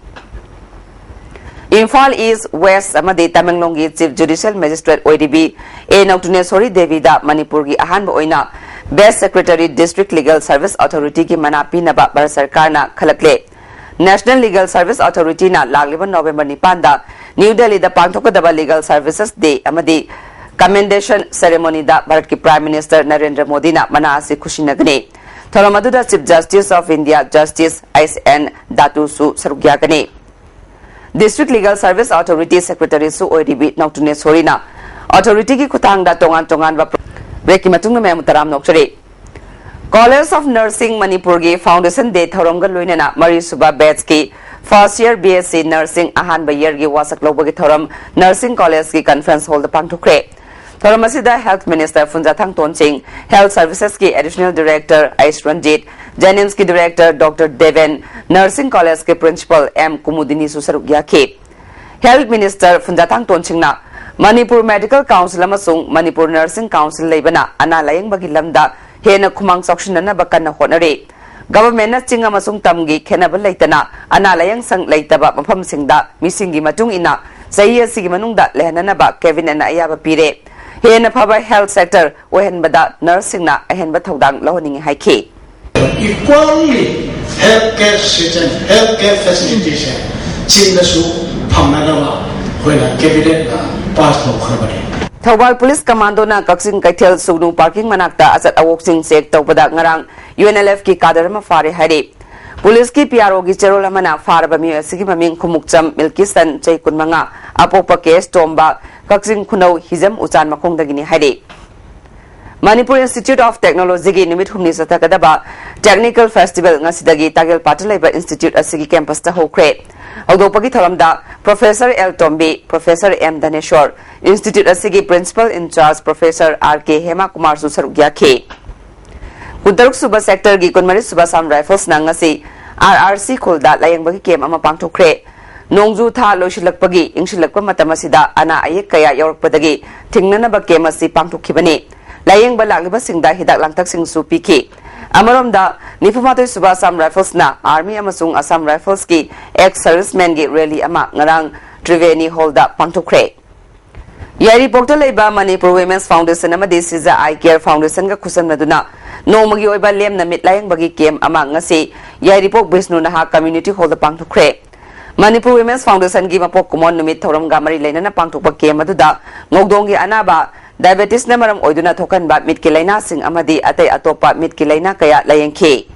ꯏꯝꯐꯥꯜ ꯏꯁ꯭ꯠ, ꯋꯦꯁ꯭ꯠ ꯑꯃꯗꯤ ꯇꯃꯦꯡꯂꯣꯡꯒꯤ ꯆꯤꯐ ꯖꯨꯗꯤꯁꯤꯌꯦꯜ ꯃꯦꯖꯤꯁꯇ꯭ꯔꯦꯠ ꯑꯣꯏꯔꯤꯕꯤ ꯑꯦ ꯅꯧꯇꯨꯅꯦꯁꯣꯔꯤ ꯗꯦꯕꯤꯗ ꯃꯅꯤꯄꯨꯔꯒꯤ ꯑꯍꯥꯟꯕ ꯑꯣꯏꯅ best secretary district legal service ꯑꯣꯊꯣꯔꯤꯇꯤꯒꯤ ꯃꯅꯥ ꯄꯤꯅꯕ ꯚꯥꯔꯠ ꯁꯔꯀꯥꯔꯅ ꯈꯜꯂꯛꯂꯦ꯫ ꯅꯦꯁꯅꯦꯜ ꯂꯤꯒꯦꯜ ꯁꯔꯚꯤꯁ ꯑꯣꯊꯣꯔꯤꯇꯤꯅ ꯂꯥꯛꯂꯤꯕ ꯅꯣꯕꯦꯝꯕꯔ ꯅꯤꯄꯥꯟꯗ ꯅ꯭ꯌꯨ ꯗꯦꯜꯂꯤꯗ ꯄꯥꯡꯊꯣꯛꯀꯗꯕ ꯂꯤꯒꯦꯜ ꯁꯔꯚꯤꯁꯦꯁ ꯗꯦ ꯑꯃꯗꯤ ꯀꯃꯦꯟꯗꯦꯁꯟ ꯁꯦꯔꯦꯃꯣꯅꯤꯗ ꯚꯥꯔꯠꯀꯤ ꯄ꯭ꯔꯥꯏꯝ ꯃꯤꯅꯤꯁꯇꯔ ꯅꯔꯦꯟꯗ꯭ꯔ ꯃꯣꯗꯤꯅ ꯃꯅꯥ ꯑꯁꯤ ꯈꯨꯠꯁꯤꯟꯅꯒꯅꯤ꯫ ꯊꯧꯔꯝ ꯑꯗꯨꯗ chief justice of India justice H N ꯗꯥꯇꯨꯁꯨ ꯁꯔꯨꯛ ꯌꯥꯒꯅꯤ꯫ ꯗꯤꯁꯇ꯭ꯔꯤꯛ ꯂꯤꯒꯦꯜ ꯁꯔꯚꯤꯁ ꯑꯣꯊꯣꯔꯤꯇꯤ ꯁꯦꯀ꯭ꯔꯦꯇꯔꯤꯁꯨ ꯑꯣꯏꯔꯤꯕꯤ ꯅꯧꯇꯨꯅꯦꯁꯣꯔꯤꯅ ꯑꯣꯊꯣꯔꯤꯇꯤꯒꯤ ꯈꯨꯠꯊꯥꯡꯗ ꯇꯣꯉꯥꯟ ꯇꯣꯉꯥꯟꯕ ꯕ꯭ꯔꯦꯛꯀꯤ ꯃꯇꯨꯡꯗ ꯃꯌꯥꯝ ꯇꯔꯥꯝꯅ ꯑꯣꯛꯆꯔꯤ꯫ ꯀꯣꯂꯦꯖ ꯑꯣꯐ ꯅꯔꯁꯤꯡ ꯃꯅꯤꯄꯨꯔꯒꯤ ꯐꯥꯎꯟꯗꯦꯁꯟ ꯗꯦ ꯊꯧꯔꯝꯒ ꯂꯣꯏꯅꯅ ꯃꯔꯤꯁꯨꯕ ꯕꯦꯠꯁꯀꯤ first year B S C nursing ꯑꯍꯥꯟꯕ ꯏꯌꯔꯒꯤ ꯋꯥꯁꯛ ꯂꯧꯕꯒꯤ ꯊꯧꯔꯝ ꯅꯔꯁꯤꯡ ꯀꯣꯂꯦꯖꯀꯤ ꯀꯟꯐ꯭ꯔꯦꯟꯁ ꯍꯣꯜꯗ ꯄꯥꯡꯊꯣꯛꯈ꯭ꯔꯦ꯫ ꯊꯧꯔꯝ ꯑꯁꯤꯗ health minister Phunjathang Tonsing, health ꯁꯔꯚꯤꯁꯦꯁꯀꯤ ꯑꯦꯗꯤꯁꯅꯦꯜ ꯗꯤꯔꯦꯛꯇꯔ ꯑꯩꯁ ꯔꯟꯖꯤꯠ, ꯖꯦꯅꯤꯝꯁꯀꯤ ꯗꯤꯔꯦꯛꯇꯔ ꯗꯣꯛꯇꯔ ꯗꯦꯕꯦꯟ, ꯅꯔꯁꯤꯡ ꯀꯣꯂꯦꯖꯀꯤ ꯄ꯭ꯔꯤꯟꯁꯤꯄꯜ ꯑꯦꯝ ꯀꯨꯃꯨꯗꯤꯅꯤꯁꯨ ꯁꯔꯨꯛ ꯌꯥꯈꯤ꯫ ꯍꯦꯜꯊ ꯃꯤꯅꯤꯁꯇꯔ ꯐꯨꯟꯖꯥꯊꯥꯡ ꯇꯣꯟꯁꯤꯡꯅ ꯃꯅꯤꯄꯨꯔ ꯃꯦꯗꯤꯀꯦꯜ ꯀꯥꯎꯟꯁꯤꯜ ꯑꯃꯁꯨꯡ ꯃꯅꯤꯄꯨꯔ ꯅꯔꯁꯤꯡ ꯀꯥꯎꯟꯁꯤꯜ ꯂꯩꯕꯅ ꯑꯅꯥ ꯂꯥꯌꯦꯡꯕꯒꯤ ꯂꯝꯗ ꯍꯦꯟꯅ ꯈꯨꯃꯥꯡ ꯆꯥꯎꯁꯤꯟꯅꯅꯕ ꯀꯟꯅ ꯍꯣꯠꯅꯔꯤ꯫ ꯒꯚꯔꯟꯃꯦꯟꯠꯅ ꯆꯤꯡ ꯑꯃꯁꯨꯡ ꯇꯝꯒꯤ ꯈꯦꯠꯅꯕ ꯂꯩꯇꯅ ꯑꯅꯥ ꯂꯥꯌꯦꯡ ꯁꯪ ꯂꯩꯇꯕ ꯃꯐꯝꯁꯤꯡꯗ ꯃꯤꯁꯤꯡꯒꯤ ꯃꯇꯨꯡ ꯏꯟꯅ ꯆꯍꯤ ꯑꯁꯤꯒꯤ ꯃꯅꯨꯡꯗ ꯂꯩꯍꯟꯅꯅꯕ ꯀꯦꯕꯤꯅꯦꯠꯅ ꯑꯌꯥꯕ ꯄꯤꯔꯦ꯫ ꯍꯦꯟꯅ ꯐꯕ ꯍꯦꯜꯊ ꯁꯦꯛꯇꯔ ꯑꯣꯏꯍꯟꯕꯗ ꯅꯔꯁꯁꯤꯡꯅ ꯑꯍꯦꯟꯕ ꯊꯧꯗꯥꯡ ꯂꯧꯍꯟꯅꯤꯡꯏ ꯍꯥꯏꯈꯤ꯫ Equally healthcare system, healthcare facilities ꯁꯦ ꯆꯤꯡꯗꯁꯨ ꯐꯪꯅꯅꯕ ꯑꯩꯈꯣꯏꯅ ꯀꯦꯕꯤꯅꯦꯠꯅ ꯄꯥꯁ ꯇꯧꯈ꯭ꯔꯕꯅꯤ꯫ ꯊꯧꯕꯥꯜ ꯄꯨꯂꯤꯁ ꯀꯃꯥꯟꯗꯣꯅ ꯀꯛꯆꯤꯡ ꯀꯩꯊꯦꯜ ꯁꯨꯒꯅꯨ ꯄꯥꯔꯀꯤꯡ ꯃꯅꯥꯛꯇ ꯑꯆꯠ ꯑꯋꯣꯛꯁꯤꯡ ꯆꯦꯛ ꯇꯧꯕꯗ ꯉꯔꯥꯡ ꯌꯨ ꯑꯦꯟ ꯑꯦꯜ ꯑꯦꯐꯀꯤ ꯀꯥꯗꯔ ꯑꯃ ꯐꯥꯔꯦ ꯍꯥꯏꯔꯤ꯫ ꯄꯨꯂꯤꯁꯀꯤ ꯄꯤ ꯑꯥꯔ ꯑꯣꯒꯤ ꯆꯦꯔꯣꯜ ꯑꯃꯅ ꯐꯥꯔꯕ ꯃꯤꯑꯣꯏ ꯑꯁꯤꯒꯤ ꯃꯃꯤꯡ ꯈꯨꯃꯨꯛꯆꯝ ꯃꯤꯜꯀꯤꯁꯟ, ꯆꯍꯤ ꯀꯨꯟꯃꯉꯥ, ꯑꯄꯣꯛꯄ ꯀꯦ ꯑꯦꯁ ꯇꯣꯝꯕ, ꯀꯛꯆꯤꯡ ꯈꯨꯅꯧ ꯍꯤꯖꯝ ꯎꯆꯥꯟ ꯃꯈꯣꯡꯗꯒꯤꯅꯤ ꯍꯥꯏꯔꯤ꯫ ꯃꯅꯤꯄꯨꯔ ꯏꯟꯁꯇꯤꯇ꯭ꯌꯨꯠ ꯑꯣꯐ ꯇꯦꯛꯅꯣꯂꯣꯖꯤꯒꯤ ꯅꯨꯃꯤꯠ ꯍꯨꯝꯅꯤ ꯆꯠꯊꯒꯗꯕ ꯇꯦꯛꯅꯤꯀꯦꯜ ꯐꯦꯁꯇꯤꯚꯦꯜ ꯉꯁꯤꯗꯒꯤ ꯇꯥꯒꯦꯜꯄꯥꯠꯇ ꯂꯩꯕ ꯏꯟꯁꯇꯤꯇ꯭ꯌꯨꯠ ꯑꯁꯤꯒꯤ ꯀꯦꯝꯄꯁꯇ ꯍꯧꯈ꯭ꯔꯦ꯫ ꯍꯧꯗꯣꯛꯄꯒꯤ ꯊꯧꯔꯝꯗ ꯄ꯭ꯔꯣꯐꯦꯁꯔ ꯑꯦꯜ ꯇꯣꯝꯕꯤ, ꯄ꯭ꯔꯣꯐꯦꯁꯔ ꯑꯦꯝ ꯙꯅꯦꯁꯣꯔ, ꯏꯟꯁꯇꯤꯇ꯭ꯌꯨꯠ ꯑꯁꯤꯒꯤ ꯄ꯭ꯔꯤꯟꯁꯤꯄꯥꯜ ꯏꯟꯆꯥꯔꯖ ꯄ꯭ꯔꯣꯐꯦꯁꯔ ꯑꯥꯔ ꯀꯦ ꯍꯦꯃꯥ ꯀꯨꯃꯥꯔꯁꯨ ꯁꯔꯨꯛ ꯌꯥꯈꯤ꯫ ꯀꯨꯟꯇꯔꯨꯛ ꯁꯨꯕ ꯁꯦꯛꯇꯔꯒꯤ ꯀꯨꯟꯃꯔꯤ ꯁꯨꯕ ꯑꯁꯥꯝ ꯔꯥꯏꯐꯜꯁꯅ ꯉꯁꯤ ꯑꯥꯔ ꯑꯥꯔ ꯁꯤ ꯈꯨꯜꯗ ꯂꯥꯌꯦꯡꯕꯒꯤ ꯀꯦꯝ ꯑꯃ ꯄꯥꯡꯊꯣꯛꯈ꯭ꯔꯦ꯫ ꯅꯣꯡꯖꯨ ꯊꯥ ꯂꯣꯏꯁꯤꯜꯂꯛꯄꯒꯤ ꯏꯪꯁꯤꯜꯂꯛꯄ ꯃꯇꯝ ꯑꯁꯤꯗ ꯑꯅꯥ ꯑꯌꯦꯛ ꯀꯌꯥ ꯌꯥꯎꯔꯛꯄꯗꯒꯤ ꯊꯤꯡꯅꯅꯕ ꯀꯦꯝ ꯑꯁꯤ ꯄꯥꯡꯊꯣꯛꯈꯤꯕꯅꯤ꯫ ꯂꯥꯌꯦꯡꯕ ꯂꯥꯛꯂꯤꯕꯁꯤꯡꯗ ꯍꯤꯗꯥꯛ ꯂꯥꯡꯊꯛꯁꯤꯡꯁꯨ ꯄꯤꯈꯤ꯫ ꯑꯃꯔꯣꯝꯗ, ꯅꯤꯐꯨꯃꯥꯊꯣꯏ ꯁꯨꯕ ꯑꯁꯥꯝ ꯔꯥꯏꯐꯜꯁꯅ ꯑꯥꯔꯃꯤ ꯑꯃꯁꯨꯡ ꯑꯁꯥꯝ ꯔꯥꯏꯐꯜꯁꯀꯤ ꯑꯦꯛꯁ ꯁꯔꯚꯤꯁꯃꯦꯟꯒꯤ ꯔꯦꯂꯤ ꯑꯃ ꯉꯔꯥꯡ ꯇ꯭ꯔꯤꯕꯦꯅꯤ ꯍꯣꯜꯗ ꯄꯥꯡꯊꯣꯛꯈ꯭ꯔꯦ꯫ ꯌꯥꯏꯔꯤꯄꯣꯛꯇ ꯂꯩꯕ ꯃꯅꯤꯄꯨꯔ ꯋꯤꯃꯦꯟꯁ ꯐꯥꯎꯟꯗꯦꯁꯟ ꯑꯃꯗꯤ ꯁꯤꯖꯥ ꯑꯥꯏ ꯀꯦꯌꯔ ꯐꯥꯎꯟꯗꯦꯁꯟꯒ ꯈꯨꯠꯁꯝꯅꯗꯨꯅ ꯅꯣꯡꯃꯒꯤ ꯑꯣꯏꯕ ꯂꯦꯝꯅ ꯃꯤꯠ ꯂꯥꯌꯦꯡꯕꯒꯤ ꯀꯦꯝ ꯑꯃ ꯉꯁꯤ ꯌꯥꯏꯔꯤꯄꯣꯛ ꯕꯤꯁꯅꯨ ꯅꯍꯥ ꯀꯝꯃ꯭ꯌꯨꯅꯤꯇꯤ ꯍꯣꯜꯗ ꯄꯥꯡꯊꯣꯛꯈ꯭ꯔꯦ꯫ ꯃꯅꯤꯄꯨꯔ ꯋꯤꯃꯦꯟꯁ ꯐꯥꯎꯟꯗꯦꯁꯟꯒꯤ ꯃꯄꯣꯛ ꯀꯨꯝꯑꯣꯟ ꯅꯨꯃꯤꯠ ꯊꯧꯔꯝꯒ ꯃꯔꯤ ꯂꯩꯅꯅ ꯄꯥꯡꯊꯣꯛꯄ ꯀꯦꯝ ꯑꯗꯨꯗ ꯉꯧꯗꯣꯡꯒꯤ ꯑꯅꯥꯕ, ꯗꯥꯏꯕꯦꯇꯤꯁꯅ ꯃꯔꯝ ꯑꯣꯏꯗꯨꯅ ꯊꯣꯛꯍꯟꯕ ꯃꯤꯠꯀꯤ ꯂꯥꯏꯅꯥꯁꯤꯡ ꯑꯃꯗꯤ ꯑꯇꯩ ꯑꯇꯣꯞꯄ ꯃꯤꯠꯀꯤ ꯂꯥꯏꯅꯥ ꯀꯌꯥ ꯂꯥꯌꯦꯡꯈꯤ꯫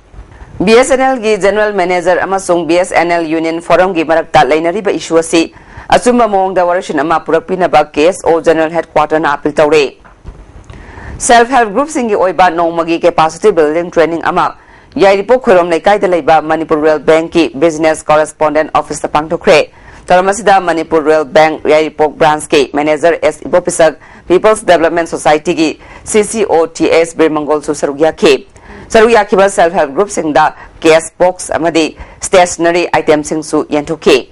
ꯕꯤ ꯑꯦꯁ ꯑꯦꯟ ꯑꯦꯜꯒꯤ ꯖꯦꯅꯔꯦꯜ ꯃꯦꯅꯦꯖꯔ ꯑꯃꯁꯨꯡ B S N L union ꯐꯣꯔꯝꯒꯤ ꯃꯔꯛꯇ ꯂꯩꯅꯔꯤꯕ ꯏꯁꯨ ꯑꯁꯤ ꯑꯆꯨꯝꯕ ꯃꯑꯣꯡꯗ ꯋꯥꯔꯣꯏꯁꯤꯟ ꯑꯃ ꯄꯨꯔꯛꯄꯤꯅꯕ ꯀꯦ ꯑꯦꯁ ꯑꯣ ꯖꯦꯅꯔꯦꯜ ꯍꯦꯗꯀ꯭ꯋꯥꯇꯔꯅ ꯑꯄꯤꯜ ꯇꯧꯔꯦ꯫ ꯁꯦꯜꯐ ꯍꯦꯜꯞ ꯒ꯭ꯔꯨꯞꯁꯤꯡꯒꯤ ꯑꯣꯏꯕ ꯅꯣꯡꯃꯒꯤ ꯀꯦꯄꯥꯁꯤꯇꯤ ꯕꯤꯜꯗꯤꯡ ꯇ꯭ꯔꯦꯅꯤꯡ ꯑꯃ ꯌꯥꯏꯔꯤꯄꯣꯛ ꯈꯣꯏꯔꯣꯝ ꯂꯩꯀꯥꯏꯗ ꯂꯩꯕ ꯃꯅꯤꯄꯨꯔ ꯔꯨꯔꯦꯜ ꯕꯦꯡꯛꯀꯤ ꯕꯤꯖꯤꯅꯦꯁ ꯀꯣꯔꯦꯁꯄꯣꯟꯗꯦꯟꯠ ꯑꯣꯐꯤꯁꯇ ꯄꯥꯡꯊꯣꯛꯈ꯭ꯔꯦ꯫ ꯊꯧꯔꯝ ꯑꯁꯤꯗ ꯃꯅꯤꯄꯨꯔ ꯔꯨꯔꯦꯜ ꯕꯦꯡꯛ ꯌꯥꯏꯔꯤꯄꯣꯛ ꯕ꯭ꯔꯥꯟꯁꯀꯤ ꯃꯦꯅꯦꯖꯔ ꯑꯦꯁ ꯏꯕꯣꯄꯤꯁꯛ, ꯄꯤꯄꯜꯁ ꯗꯦꯕꯂꯞꯃꯦꯟꯠ ꯁꯣꯁꯥꯏꯇꯤꯒꯤ ꯁꯤ ꯁꯤ ꯑꯣ ꯇꯤ ꯑꯦꯁ ꯕꯤꯔꯃꯪꯒꯣꯜꯁꯨ ꯁꯔꯨꯛ ꯌꯥꯈꯤ꯫ ꯁꯔꯨꯛ ꯌꯥꯈꯤꯕ ꯁꯦꯜꯐ ꯍꯦꯜꯞ ꯒ꯭ꯔꯨꯞꯁꯤꯡꯗ ꯀꯦꯁ ꯕꯣꯛꯁ ꯑꯃꯗꯤ ꯁ꯭ꯇꯦꯁꯅꯔꯤ ꯑꯥꯏꯇꯦꯝꯁꯤꯡꯁꯨ ꯌꯦꯟꯊꯣꯛꯈꯤ꯫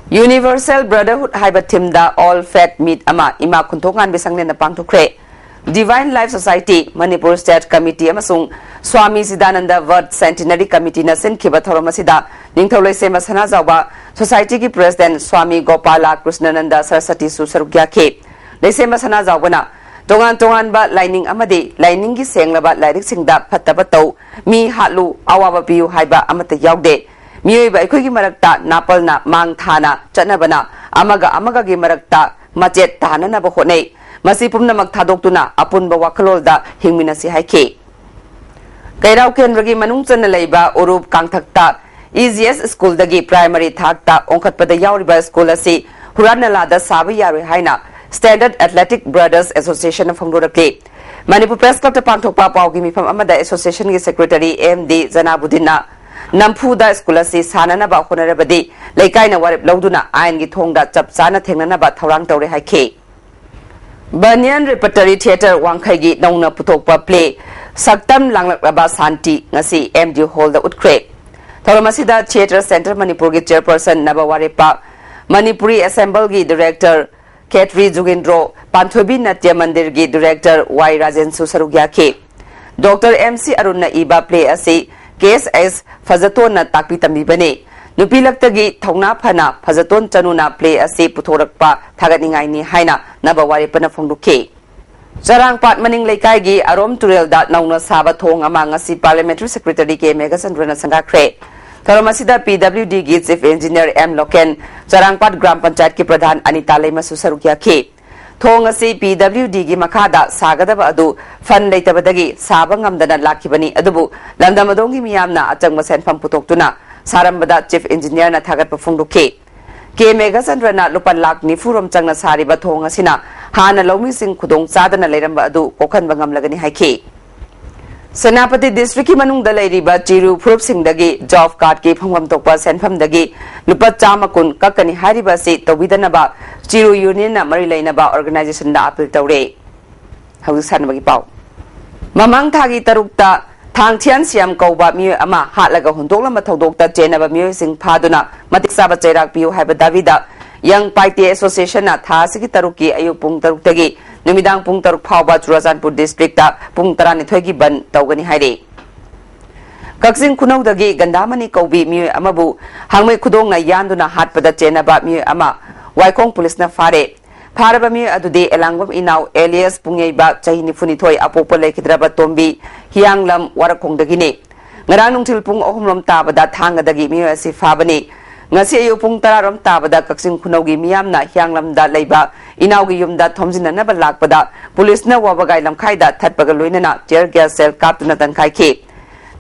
Universal Brotherhood ꯍꯥꯏꯕ theme ꯗ All Faith Meet ꯑꯃ ꯏꯃꯥ ꯈꯨꯟꯊꯣꯛꯉꯥꯟꯕꯤ ꯁꯪꯂꯦꯟꯗ ꯄꯥꯡꯊꯣꯛꯈ꯭ꯔꯦ꯫ Divine Life Society, Manipur State Committee ꯑꯃꯁꯨꯡ ꯁ꯭ꯋꯥꯃꯤ ꯆꯤꯗꯥꯅꯟꯗ World Centenary Committee ꯅ ꯁꯤꯟꯈꯤꯕ ꯊꯧꯔꯝ ꯑꯁꯤꯗ ꯅꯤꯡꯊꯧ ꯂꯩꯁꯦꯝꯕ ꯁꯅꯥꯖꯥꯎꯕ Society ꯒꯤ President ꯁ꯭ꯋꯥꯃꯤ ꯒꯣꯄꯥꯂ ꯀ꯭ꯔꯤꯁꯅꯅꯟꯗ ꯁꯔꯁꯇꯤꯁꯨ ꯁꯔꯨꯛ ꯌꯥꯈꯤ꯫ ꯂꯩꯁꯦꯝꯕ ꯁꯅꯥꯖꯥꯎꯕꯅ ꯇꯣꯉꯥꯟ ꯇꯣꯉꯥꯟꯕ ꯂꯥꯏꯅꯤꯡ ꯑꯃꯗꯤ ꯂꯥꯏꯅꯤꯡꯒꯤ ꯁꯦꯡꯂꯕ ꯂꯥꯏꯔꯤꯛꯁꯤꯡꯗ ꯐꯠꯇꯕ ꯇꯧ, ꯃꯤ ꯍꯥꯠꯂꯨ, ꯑꯋꯥꯕ ꯄꯤꯌꯨ ꯍꯥꯏꯕ ꯑꯃꯠꯇ ꯌꯥꯎꯗꯦ꯫ ꯃꯤꯑꯣꯏꯕ ꯑꯩꯈꯣꯏꯒꯤ ꯃꯔꯛꯇ ꯅꯥꯄꯜꯅ ꯃꯥꯡ ꯊꯥꯅ ꯆꯠꯅꯕꯅ ꯑꯃꯒ ꯑꯃꯒꯒꯤ ꯃꯔꯛꯇ ꯃꯆꯦꯠ ꯇꯥꯍꯟꯅꯅꯕ ꯍꯣꯠꯅꯩ꯫ ꯃꯁꯤ ꯄꯨꯝꯅꯃꯛ ꯊꯥꯗꯣꯛꯇꯨꯅ ꯑꯄꯨꯟꯕ ꯋꯥꯈꯜꯂꯣꯟꯗ ꯍꯤꯡꯃꯤꯟꯅꯁꯤ ꯍꯥꯏꯈꯤ꯫ ꯀꯩꯔꯥꯎ ꯀꯦꯟꯗ꯭ꯔꯒꯤ ꯃꯅꯨꯡ ꯆꯟꯅ ꯂꯩꯕ ꯎꯔꯨꯞ ꯀꯥꯡꯊꯛꯇ E G S school ꯗꯒꯤ primary ꯊꯥꯛꯇ ꯑꯣꯟꯈꯠꯄꯗ ꯌꯥꯎꯔꯤꯕ school ꯑꯁꯤ ꯍꯨꯔꯥꯟ ꯅꯂꯥꯗ ꯁꯥꯕ ꯌꯥꯔꯣꯏ ꯍꯥꯏꯅ Standard Athletic Brothers Association ꯅ ꯐꯣꯡꯗꯣꯔꯛꯂꯤ꯫ ꯃꯅꯤꯄꯨꯔ Press Club ꯇ ꯄꯥꯡꯊꯣꯛꯄ ꯄꯥꯎꯒꯤ ꯃꯤꯐꯝ ꯑꯃꯗ association ꯒꯤ secretary M D ꯖꯅꯥꯕꯨꯗꯤꯟꯅ ꯅꯝꯐꯨꯗ school ꯑꯁꯤ ꯁꯥꯅꯅꯕ ꯍꯣꯠꯅꯔꯕꯗꯤ ꯂꯩꯀꯥꯏꯅ ꯋꯥꯔꯦꯞ ꯂꯧꯗꯨꯅ ꯑꯥꯏꯟꯒꯤ ꯊꯣꯡꯗ ꯆꯞ ꯆꯥꯅ ꯊꯦꯡꯅꯅꯕ ꯊꯧꯔꯥꯡ ꯇꯧꯔꯦ ꯍꯥꯏꯈꯤ꯫ Banyan Repertory Theatre ꯋꯥꯡꯈꯩꯒꯤ ꯅꯧꯅ ꯄꯨꯊꯣꯛꯄ play ꯁꯛꯇꯝ ꯂꯥꯡꯂꯛꯂꯕ ꯁꯥꯟꯇꯤ ꯉꯁꯤ M D Hall ꯗ ꯎꯠꯈ꯭ꯔꯦ꯫ ꯊꯧꯔꯝ ꯑꯁꯤꯗ Theatre Centre ꯃꯅꯤꯄꯨꯔꯒꯤ chairperson ꯅꯕ ꯋꯥꯔꯦꯞꯄ, ꯃꯅꯤꯄꯨꯔꯤ Assembly ꯒꯤ director ꯈꯦꯇ꯭ꯔꯤ ꯖꯨꯒꯤꯟꯗ꯭ꯔꯣ, ꯄꯥꯟꯊꯣꯏꯕꯤ ꯅꯥꯇ꯭ꯌ ꯃꯟꯗꯤꯔꯒꯤ director ꯋꯥꯏ ꯔꯥꯖꯦꯟꯁꯨ ꯁꯔꯨꯛ ꯌꯥꯈꯤ꯫ Doctor M C ꯑꯔꯨꯟꯅ ꯏꯕ play ꯑꯁꯤ K S S ꯐꯖꯇꯣꯟꯅ ꯇꯥꯛꯄꯤ ꯇꯝꯕꯤꯕꯅꯤ꯫ ꯅꯨꯄꯤ ꯂꯛꯇꯒꯤ ꯊꯧꯅꯥ ꯐꯅ ꯐꯖꯇꯣꯟ ꯆꯅꯨꯅ play ꯑꯁꯤ ꯄꯨꯊꯣꯔꯛꯄ ꯊꯥꯒꯠꯅꯤꯡꯉꯥꯏꯅꯤ ꯍꯥꯏꯅ ꯅꯕ ꯋꯥꯔꯦꯞꯄꯅ ꯐꯣꯡꯗꯣꯛꯈꯤ꯫ ꯆꯔꯥꯡꯄꯥꯠ ꯃꯅꯤꯡ ꯂꯩꯀꯥꯏꯒꯤ ꯑꯔꯣꯝ ꯇꯨꯔꯦꯜꯗ ꯅꯧꯅ ꯁꯥꯕ ꯊꯣꯡ ꯑꯃ ꯉꯁꯤ Parliamentary Secretary ꯀꯦ ꯃꯦꯘꯆꯟꯗ꯭ꯔꯅ ꯁꯪꯒꯥꯈ꯭ꯔꯦ꯫ ꯊꯧꯔꯝ ꯑꯁꯤꯗ P W D ꯒꯤ Chief Engineer M Loken, Charangpat gram ꯄꯟꯆꯥꯌꯠꯀꯤ ꯄ꯭ꯔꯙꯥꯟ ꯑꯅꯤꯇꯥ ꯂꯩꯃꯁꯨ ꯁꯔꯨꯛ ꯌꯥꯈꯤ꯫ ꯊꯣꯡ ꯑꯁꯤ P W D ꯒꯤ ꯃꯈꯥꯗ ꯁꯥꯒꯗꯕ ꯑꯗꯨ fund ꯂꯩꯇꯕꯗꯒꯤ ꯁꯥꯕ ꯉꯝꯗꯅ ꯂꯥꯛꯈꯤꯕꯅꯤ, ꯑꯗꯨꯕꯨ ꯂꯝꯗꯝ ꯑꯗꯣꯝꯒꯤ ꯃꯤꯌꯥꯝꯅ ꯑꯆꯪꯕ ꯁꯦꯟꯐꯝ ꯄꯨꯊꯣꯛꯇꯨꯅ ꯁꯥꯔꯝꯕꯗ Chief Engineer ꯅ ꯊꯥꯒꯠꯄ ꯐꯣꯡꯗꯣꯛꯈꯤ꯫ ꯀꯦ ꯃꯦꯘꯆꯟꯗ꯭ꯔꯅ ꯂꯨꯄꯥ ꯂꯥꯈ ꯅꯤꯐꯨ ꯔꯣꯝ ꯆꯪꯅ ꯁꯥꯔꯤꯕ ꯊꯣꯡ ꯑꯁꯤꯅ ꯍꯥꯟꯅ ꯂꯧꯃꯤꯁꯤꯡ ꯈꯨꯗꯣꯡ ꯆꯥꯗꯅ ꯂꯩꯔꯝꯕ ꯑꯗꯨ ꯀꯣꯛꯍꯟꯕ ꯉꯝꯂꯒꯅꯤ ꯍꯥꯏꯈꯤ꯫ ꯁꯦꯅꯥꯄꯇꯤ district ꯀꯤ ꯃꯅꯨꯡꯗ ꯂꯩꯔꯤꯕ ꯆꯤꯔꯨ ꯐꯨꯔꯨꯞꯁꯤꯡꯗꯒꯤ job card ꯀꯤ ꯐꯪꯐꯝ ꯊꯣꯛꯄ ꯁꯦꯟꯐꯝꯗꯒꯤ ꯂꯨꯄꯥ ꯆꯥꯝꯃ ꯀꯨꯟ ꯀꯛꯀꯅꯤ ꯍꯥꯏꯔꯤꯕ ꯑꯁꯤ ꯇꯧꯕꯤꯗꯅꯕ ꯆꯤꯔꯨ Union ꯅ ꯃꯔꯤ ꯂꯩꯅꯕ organization ꯗ appeal ꯇꯧꯔꯦ꯫ ꯍꯧꯖꯤꯛ ꯁꯥꯟꯅꯕꯒꯤ ꯄꯥꯎ꯫ ꯃꯃꯥꯡ ꯊꯥꯒꯤ ꯇꯔꯨꯛꯇ ꯊꯥꯡꯊꯤꯌꯥꯟ ꯁꯤꯌꯥꯝ ꯀꯧꯕ ꯃꯤꯑꯣꯏ ꯑꯃ ꯍꯥꯠꯂꯒ ꯍꯨꯟꯗꯣꯛꯂꯝꯕ ꯊꯧꯗꯣꯛꯇ ꯆꯦꯟꯅꯕ ꯃꯤꯑꯣꯏꯁꯤꯡ ꯐꯥꯗꯨꯅ ꯃꯇꯤꯛ ꯆꯥꯕ ꯆꯩꯔꯥꯛ ꯄꯤꯌꯨ ꯍꯥꯏꯕ ꯗꯥꯕꯤꯗ ꯌꯪ ꯄꯥꯏꯇꯦ ꯑꯦꯁꯣꯁꯤꯌꯦꯁꯟꯅ ꯊꯥ ꯑꯁꯤꯒꯤ ꯇꯔꯨꯛꯀꯤ ꯑꯌꯨꯛ ꯄꯨꯡ ꯇꯔꯨꯛꯇꯒꯤ ꯅꯨꯃꯤꯗꯥꯡ ꯄꯨꯡ ꯇꯔꯨꯛ ꯐꯥꯎꯕ ꯆꯨꯔꯥꯆꯥꯟꯄꯨꯔ ꯗꯤꯁꯇ꯭ꯔꯤꯛꯇ ꯄꯨꯡ ꯇꯔꯥꯅꯤꯊꯣꯏꯒꯤ ꯕꯟ ꯇꯧꯒꯅꯤ ꯍꯥꯏꯔꯤ꯫ ꯀꯛꯆꯤꯡ ꯈꯨꯅꯧꯗꯒꯤ ꯒꯟꯗꯥꯃꯅꯤ ꯀꯧꯕꯤ ꯃꯤꯑꯣꯏ ꯑꯃꯕꯨ ꯍꯥꯡꯃꯩ ꯈꯨꯗꯣꯡꯅ ꯌꯥꯟꯗꯨꯅ ꯍꯥꯠꯄꯗ ꯆꯦꯟꯅꯕ ꯃꯤꯑꯣꯏ ꯑꯃ ꯋꯥꯏꯈꯣꯡ ꯄꯨꯂꯤꯁꯅ ꯐꯥꯔꯦ꯫ ꯐꯥꯔꯕ ꯃꯤꯑꯣꯏ ꯑꯗꯨꯗꯤ ꯑꯦꯂꯥꯡꯕꯝ ꯏꯅꯥꯎ ꯑꯦꯂꯤꯌꯁ ꯄꯨꯡꯌꯩꯕ, ꯆꯍꯤ ꯅꯤꯐꯨꯅꯤꯊꯣꯏ, ꯑꯄꯣꯛꯄ ꯂꯩꯈꯤꯗ꯭ꯔꯕ ꯇꯣꯝꯕꯤ, ꯍꯤꯌꯥꯡꯂꯝ ꯋꯥꯔꯛꯈꯣꯡꯗꯒꯤꯅꯤ꯫ ꯉꯔꯥꯡ ꯅꯨꯡꯊꯤꯜ ꯄꯨꯡ ꯑꯍꯨꯝ ꯔꯣꯝ ꯇꯥꯕꯗ ꯊꯥꯡꯒꯗꯒꯤ ꯃꯤꯑꯣꯏ ꯑꯁꯤ ꯐꯥꯕꯅꯤ꯫ ꯉꯁꯤ ꯑꯌꯨꯛ ꯄꯨꯡ ꯇꯔꯥ ꯔꯣꯝ ꯇꯥꯕꯗ ꯀꯛꯆꯤꯡ ꯈꯨꯅꯧꯒꯤ ꯃꯤꯌꯥꯝꯅ ꯍꯤꯌꯥꯡꯂꯝꯗ ꯂꯩꯕ ꯏꯅꯥꯎꯒꯤ ꯌꯨꯝꯗ ꯊꯣꯝꯖꯤꯟꯅꯅꯕ ꯂꯥꯛꯄꯗ ꯄꯨꯂꯤꯁꯅ ꯋꯥꯕꯒꯥꯏ ꯂꯝꯈꯥꯏꯗ ꯊꯠꯄꯒ ꯂꯣꯏꯅꯅ tear gas shell ꯀꯥꯞꯇꯨꯅ ꯇꯟꯈꯥꯏꯈꯤ꯫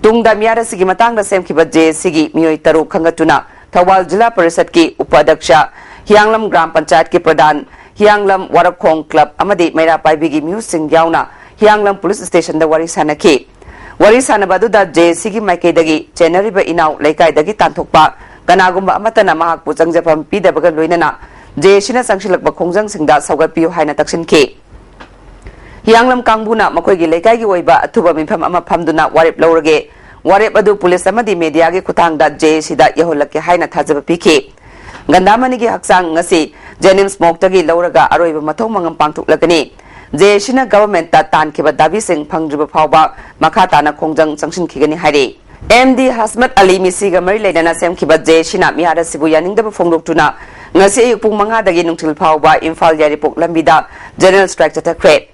ꯇꯨꯡꯗ ꯃꯤꯍꯥꯠ ꯑꯁꯤꯒꯤ ꯃꯇꯥꯡꯗ ꯁꯦꯝꯈꯤꯕ JACꯒꯤ ꯃꯤꯑꯣꯏ ꯇꯔꯨꯛ ꯈꯟꯒꯠꯇꯨꯅ ꯊꯧꯕꯥꯜ ꯖꯤꯂꯥ ꯄꯔꯤꯁꯠꯀꯤ ꯎꯄ ꯑꯗ꯭ꯌꯛꯁ, ꯍꯤꯌꯥꯡꯂꯝ ꯒ꯭ꯔꯥꯝ ꯄꯟꯆꯥꯌꯠꯀꯤ ꯄ꯭ꯔꯙꯥꯟ, ꯍꯤꯌꯥꯡꯂꯝ ꯋꯥꯔꯛꯈꯣꯡ ꯀ꯭ꯂꯕ ꯑꯃꯗꯤ ꯃꯩꯔꯥ ꯄꯥꯏꯕꯤꯒꯤ ꯃꯤꯍꯨꯠꯁꯤꯡ ꯌꯥꯎꯅ ꯍꯤꯌꯥꯡꯂꯝ ꯄꯨꯂꯤꯁ ꯁ꯭ꯇꯦꯁꯟꯗ ꯋꯥꯔꯤ ꯁꯥꯅꯈꯤ꯫ ꯋꯥꯔꯤ ꯁꯥꯅꯕ ꯑꯗꯨꯗ JACꯒꯤ ꯃꯥꯏꯀꯩꯗꯒꯤ ꯆꯦꯟꯅꯔꯤꯕ ꯏꯅꯥꯎ ꯂꯩꯀꯥꯏꯗꯒꯤ ꯇꯥꯟꯊꯣꯛꯄ ꯀꯅꯥꯒꯨꯝꯕ ꯑꯃꯠꯇꯅ ꯃꯍꯥꯛꯄꯨ ꯆꯪꯖꯐꯝ ꯄꯤꯗꯕꯒ ꯂꯣꯏꯅꯅ JACꯅ ꯆꯪꯁꯤꯜꯂꯛꯄ ꯈꯣꯡꯖꯪꯁꯤꯡꯗ ꯁꯧꯒꯠꯄꯤꯌꯨ ꯍꯥꯏꯅ ꯇꯛꯁꯤꯟꯈꯤ꯫ ꯍꯤꯌꯥꯡꯂꯝ ꯀꯥꯡꯕꯨꯅ ꯃꯈꯣꯏꯒꯤ ꯂꯩꯀꯥꯏꯒꯤ ꯑꯣꯏꯕ ꯑꯊꯨꯕ ꯃꯤꯐꯝ ꯑꯃ ꯐꯝꯗꯨꯅ ꯋꯥꯔꯦꯞ ꯂꯧꯔꯒꯦ, ꯋꯥꯔꯦꯞ ꯑꯗꯨ ꯄꯨꯂꯤꯁ ꯑꯃꯗꯤ ꯃꯦꯗꯤꯌꯥꯒꯤ ꯈꯨꯠꯊꯥꯡꯗ JACꯗ ꯌꯧꯍꯜꯂꯛꯀꯦ ꯍꯥꯏꯅ ꯊꯥꯖꯕ ꯄꯤꯈꯤ꯫ ꯒꯟꯗꯥꯃꯅꯤꯒꯤ ꯍꯛꯆꯥꯡ ꯉꯁꯤ JNIMS morgueꯇꯒꯤ ꯂꯧꯔꯒ ꯑꯔꯣꯏꯕ ꯃꯊꯧ ꯃꯉꯝ ꯄꯥꯡꯊꯣꯛꯂꯒꯅꯤ꯫ JACꯅ governmentꯇ ꯇꯥꯟꯈꯤꯕ ꯗꯥꯕꯤꯁꯤꯡ ꯐꯪꯗ꯭ꯔꯤꯕ ꯐꯥꯎꯕ ꯃꯈꯥ ꯇꯥꯅ ꯈꯣꯡꯖꯪ ꯆꯪꯁꯤꯟꯈꯤꯒꯅꯤ ꯍꯥꯏꯔꯤ꯫ MD ꯍꯁꯃꯠ ꯑꯂꯤ ꯃꯤꯁꯤꯒ ꯃꯔꯤ ꯂꯩꯅꯅ ꯁꯦꯝꯈꯤꯕ JACꯅ ꯃꯤꯍꯥꯠ ꯑꯁꯤꯕꯨ ꯌꯥꯅꯤꯡꯗꯕ ꯐꯣꯡꯗꯣꯛꯇꯨꯅ ꯉꯁꯤ ꯑꯌꯨꯛ ꯄꯨꯡ ꯃꯉꯥꯗꯒꯤ ꯅꯨꯡꯊꯤꯜ ꯐꯥꯎꯕ ꯏꯝꯐꯥꯜ ꯌꯥꯏꯔꯤꯄꯣꯛ ꯂꯝꯕꯤꯗ general strike ꯆꯠꯊꯈ꯭ꯔꯦ꯫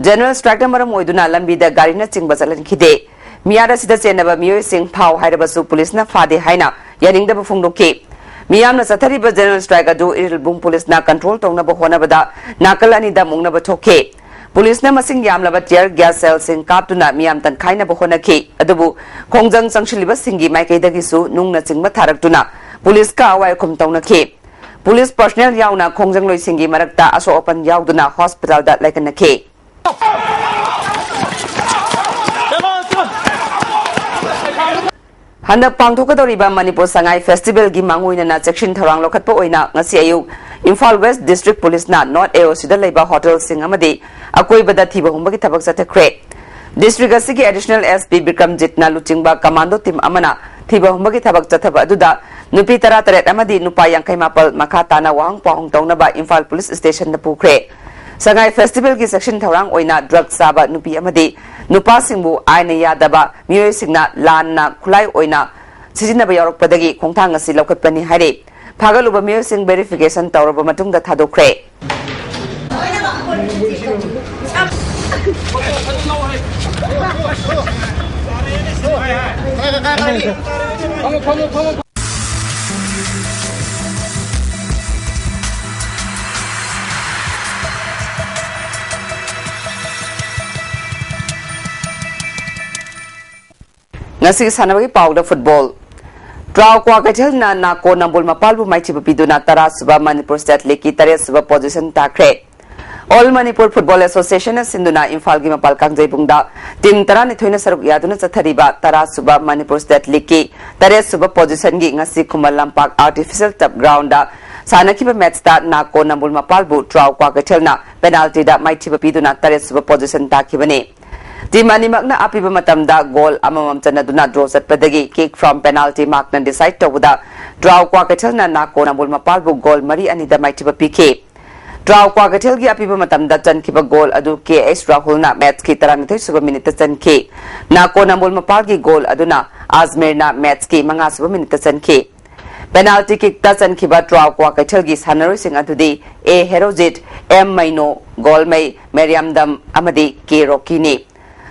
General strikeꯅ ꯃꯔꯝ ꯑꯣꯏꯗꯨꯅ ꯂꯝꯕꯤꯗ ꯒꯥꯔꯤꯅꯆꯤꯡꯕ ꯆꯠꯍꯟꯈꯤꯗꯦ꯫ ꯃꯤꯍꯥꯠ ꯑꯁꯤꯗ ꯆꯦꯟꯅꯕ ꯃꯤꯑꯣꯏꯁꯤꯡ ꯐꯥꯎ ꯍꯥꯏꯔꯕꯁꯨ ꯄꯨꯂꯤꯁꯅ ꯐꯥꯗꯦ ꯍꯥꯏꯅ ꯌꯥꯅꯤꯡꯗꯕ ꯐꯣꯡꯗꯣꯛꯈꯤ꯫ ꯃꯤꯌꯥꯝꯅ ꯆꯠꯊꯔꯤꯕ general strike ꯑꯗꯨ ꯏꯔꯤꯜꯕꯨꯡ ꯄꯨꯂꯤꯁꯅ control ꯇꯧꯅꯕ ꯍꯣꯠꯅꯕꯗ ꯅꯥꯀꯜ ꯑꯅꯤꯗ ꯃꯨꯛꯅꯕ ꯊꯣꯛꯈꯤ꯫ ꯄꯨꯂꯤꯁꯅ ꯃꯁꯤꯡ ꯌꯥꯝꯂꯕ tear gas shellꯁꯤꯡ ꯀꯥꯞꯇꯨꯅ ꯃꯤꯌꯥꯝ ꯇꯟꯈꯥꯏꯅꯕ ꯍꯣꯠꯅꯈꯤ꯫ ꯑꯗꯨꯕꯨ ꯈꯣꯡꯖꯪ ꯆꯪꯁꯤꯜꯂꯤꯕꯁꯤꯡꯒꯤ ꯃꯥꯏꯀꯩꯗꯒꯤꯁꯨ ꯅꯨꯡꯅꯆꯤꯡꯕ ꯊꯥꯔꯛꯇꯨꯅ ꯄꯨꯂꯤꯁꯀ ꯑꯋꯥꯏ ꯑꯈꯨꯝ ꯇꯧꯅꯈꯤ꯫ ꯄꯨꯂꯤꯁ personnel ꯌꯥꯎꯅ ꯈꯣꯡꯖꯪꯂꯣꯏꯁꯤꯡꯒꯤ ꯃꯔꯛꯇ ꯑꯁꯣꯛ ꯑꯄꯟ ꯌꯥꯎꯗꯨꯅ hospitalꯗ ꯂꯥꯏꯀꯠꯅꯈꯤ꯫ ꯍꯟꯗꯛ ꯄꯥꯡꯊꯣꯛꯀꯗꯧꯔꯤꯕ ꯃꯅꯤꯄꯨꯔ ꯁꯉꯥꯏ festivalꯒꯤ ꯃꯥꯡꯑꯣꯏꯅꯅ ꯆꯦꯛꯁꯤꯟ ꯊꯧꯔꯥꯡ ꯂꯧꯈꯠꯄ ꯑꯣꯏꯅ ꯉꯁꯤ ꯑꯌꯨꯛ ꯏꯝꯐꯥꯜ West District Policeꯅ North AOCꯗ ꯂꯩꯕ hotelꯁꯤꯡ ꯑꯃꯗꯤ ꯑꯀꯣꯏꯕꯗ ꯊꯤꯕ ꯍꯨꯝꯕꯒꯤ ꯊꯕꯛ ꯆꯠꯊꯈ꯭ꯔꯦ꯫ District ꯑꯁꯤꯒꯤ Additional S P ꯕꯤꯀ꯭ꯔꯝꯖꯤꯠꯅ ꯂꯨꯆꯤꯡꯕ commando team ꯑꯃꯅ ꯊꯤꯕ ꯍꯨꯝꯕꯒꯤ ꯊꯕꯛ ꯆꯠꯊꯕ ꯑꯗꯨꯗ ꯅꯨꯄꯤ ꯇꯔꯥꯇꯔꯦꯠ ꯑꯃꯗꯤ ꯅꯨꯄꯥ ꯌꯥꯡꯈꯩ ꯃꯥꯄꯜ ꯃꯈꯥ ꯇꯥꯅ ꯋꯥꯍꯪ ꯄꯥꯎꯍꯪ ꯇꯧꯅꯕ ꯏꯝꯐꯥꯜ Police Stationꯗ ꯄꯨꯈ꯭ꯔꯦ꯫ ꯁꯉꯥꯏ Festivalꯒꯤ section ꯊꯧꯔꯥꯡ ꯑꯣꯏꯅ drug ꯆꯥꯕ ꯅꯨꯄꯤ ꯑꯃꯗꯤ ꯅꯨꯄꯥꯁꯤꯡꯕꯨ ꯑꯥꯏꯟꯅ ꯌꯥꯗꯕ ꯃꯤꯑꯣꯏꯁꯤꯡꯅ ꯂꯥꯟꯅ ꯈꯨꯠꯂꯥꯏ ꯑꯣꯏꯅ ꯁꯤꯖꯤꯟꯅꯕ ꯌꯥꯎꯔꯛꯄꯗꯒꯤ ꯈꯣꯡꯊꯥꯡ ꯑꯁꯤ ꯂꯧꯈꯠꯄꯅꯤ ꯍꯥꯏꯔꯤ꯫ ꯐꯥꯒꯠꯂꯨꯕ ꯃꯤꯑꯣꯏꯁꯤꯡ verification ꯇꯧꯔꯕ ꯃꯇꯨꯡꯗ ꯊꯥꯗꯣꯛꯈ꯭ꯔꯦ꯫ ꯉꯁꯤꯒꯤ ꯁꯥꯟꯅꯕꯒꯤ ꯄꯥꯎꯗ football꯫ ꯇ꯭ꯔꯥꯎ ꯀ꯭ꯋꯥꯀꯩꯊꯦꯜꯅ ꯅꯥꯀꯣ ꯅꯝꯕꯣꯜ ꯃꯄꯥꯜꯕꯨ ꯃꯥꯏꯊꯤꯕ ꯄꯤꯗꯨꯅ ꯇꯔꯥ ꯁꯨꯕ ꯃꯅꯤꯄꯨꯔ State Leagueꯀꯤ ꯇꯔꯦꯠ ꯁꯨꯕ position ꯇꯥꯈ꯭ꯔꯦ꯫ All Manipur Football Associationꯅ ꯁꯤꯟꯗꯨꯅ ꯏꯝꯐꯥꯜꯒꯤ ꯃꯄꯥꯜ ꯀꯥꯡꯖꯩꯕꯨꯡꯗ team ꯇꯔꯥꯅꯤꯊꯣꯏꯅ ꯁꯔꯨꯛ ꯌꯥꯗꯨꯅ ꯆꯠꯊꯔꯤꯕ ꯇꯔꯥ ꯁꯨꯕ ꯃꯅꯤꯄꯨꯔ State Leagueꯀꯤ ꯇꯔꯦꯠ ꯁꯨꯕ positionꯒꯤ ꯉꯁꯤ ꯈꯨꯃꯟ ꯂꯝꯄꯥꯛ Artificial Turf Groundꯗ ꯁꯥꯟꯅꯈꯤꯕ matchꯇ ꯅꯥꯀꯣ ꯅꯝꯕꯣꯜ ꯃꯄꯥꯜꯕꯨ ꯇ꯭ꯔꯥꯎ ꯀ꯭ꯋꯥꯀꯩꯊꯦꯜꯅ penaltyꯗ ꯃꯥꯏꯊꯤꯕ ꯄꯤꯗꯨꯅ ꯇꯔꯦꯠ ꯁꯨꯕ position ꯇꯥꯈꯤꯕꯅꯤ꯫ Team ꯑꯅꯤꯃꯛꯅ ꯑꯄꯤꯕ ꯃꯇꯝꯗ goal ꯑꯃꯃꯝ ꯆꯟꯅꯗꯨꯅ draw ꯆꯠꯄꯗꯒꯤ kick from penalty markꯅ decide ꯇꯧꯕꯗ ꯇ꯭ꯔꯥꯎ ꯀ꯭ꯋꯥꯀꯩꯊꯦꯜꯅ ꯅꯥꯀꯣ ꯅꯝꯕꯣꯜ ꯃꯄꯥꯜꯕꯨ goal ꯃꯔꯤ ꯑꯅꯤꯗ ꯃꯥꯏꯊꯤꯕ ꯄꯤꯈꯤ꯫ ꯇ꯭ꯔꯥꯎ ꯀ꯭ꯋꯥꯀꯩꯊꯦꯜꯒꯤ ꯑꯄꯤꯕ ꯃꯇꯝꯗ ꯆꯟꯈꯤꯕ goal ꯑꯗꯨ ꯀꯦ ꯑꯩꯆ ꯔꯥꯍꯨꯜꯅ matchꯀꯤ ꯇꯔꯥꯅꯤꯊꯣꯏ ꯁꯨꯕ minuteꯇ ꯆꯟꯈꯤ꯫ ꯅꯥꯀꯣ ꯅꯝꯕꯣꯜ ꯃꯄꯥꯜꯒꯤ goal ꯑꯗꯨꯅ ꯑꯖꯃꯤꯔꯅ matchꯀꯤ ꯃꯉꯥ ꯁꯨꯕ minuteꯇ ꯆꯟꯈꯤ꯫ Penalty kickꯇ ꯆꯟꯈꯤꯕ ꯇ꯭ꯔꯥꯎ ꯀ꯭ꯋꯥꯀꯩꯊꯦꯜꯒꯤ ꯁꯥꯟꯅꯔꯣꯏꯁꯤꯡ ꯑꯗꯨꯗꯤ ꯑꯦ ꯍꯦꯔꯣꯖꯤꯠ, ꯑꯦꯝ ꯃꯩꯅꯣ, ꯒꯣꯜꯃꯩ ꯃꯦꯔꯤꯌꯥꯝꯗꯝ ꯑꯃꯗꯤ ꯀꯦ ꯔꯣꯀꯤꯅꯤ꯫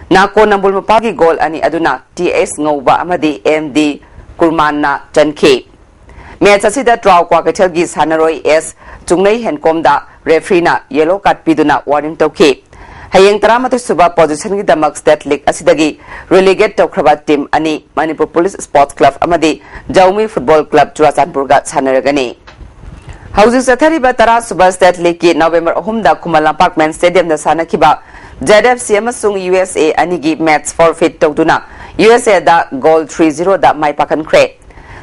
ꯅꯥꯀꯣ ꯅꯝꯕꯣꯜ ꯃꯄꯥꯜꯒꯤ goal ꯑꯅꯤ ꯑꯗꯨꯅ ꯇꯤ ꯑꯦꯁ ꯉꯧꯕ ꯑꯃꯗꯤ ꯑꯦꯝ ꯗꯤ ꯀꯨꯔꯃꯥꯟꯅ ꯆꯟꯈꯤ꯫ Match ꯑꯁꯤꯗ ꯇ꯭ꯔꯥꯎ ꯀ꯭ꯋꯥꯀꯩꯊꯦꯜꯒꯤ ꯁꯥꯟꯅꯔꯣꯏ ꯑꯦꯁ ꯆꯨꯡꯅꯩ ꯍꯦꯟꯀꯣꯝꯗ refereeꯅ yellow card ꯄꯤꯗꯨꯅ warning ꯇꯧꯈꯤ꯫ ꯍꯌꯦꯡ ꯇꯔꯥꯃꯥꯊꯣꯏ ꯁꯨꯕ positionꯒꯤꯗꯃꯛ State League ꯑꯁꯤꯗꯒꯤ relegate ꯇꯧꯈ꯭ꯔꯕ team ꯑꯅꯤ, ꯃꯅꯤꯄꯨꯔ Police Sports Club ꯑꯃꯗꯤ ꯖꯧꯃꯤ Football Club ꯆꯨꯔꯥꯆꯥꯟꯄꯨꯔꯒ ꯁꯥꯟꯅꯔꯒꯅꯤ꯫ ꯍꯧꯖꯤꯛ ꯆꯠꯊꯔꯤꯕ ꯇꯔꯥ ꯁꯨꯕ State Leagueꯀꯤ November ꯑꯍꯨꯝꯗ ꯈꯨꯃꯟ ꯂꯝꯄꯥꯛ Men's Stadiumꯗ ꯁꯥꯟꯅꯈꯤꯕ ꯖꯦꯗ ꯑꯦꯐ ꯁꯤ ꯑꯃꯁꯨꯡ ꯌꯨ ꯑꯦꯁ ꯑꯦ ꯑꯅꯤꯒꯤ match forfeit ꯇꯧꯗꯨꯅ ꯌꯨ ꯑꯦꯁ ꯑꯦꯗ goal three zeroꯗ ꯃꯥꯏ ꯄꯥꯛꯍꯟꯈ꯭ꯔꯦ꯫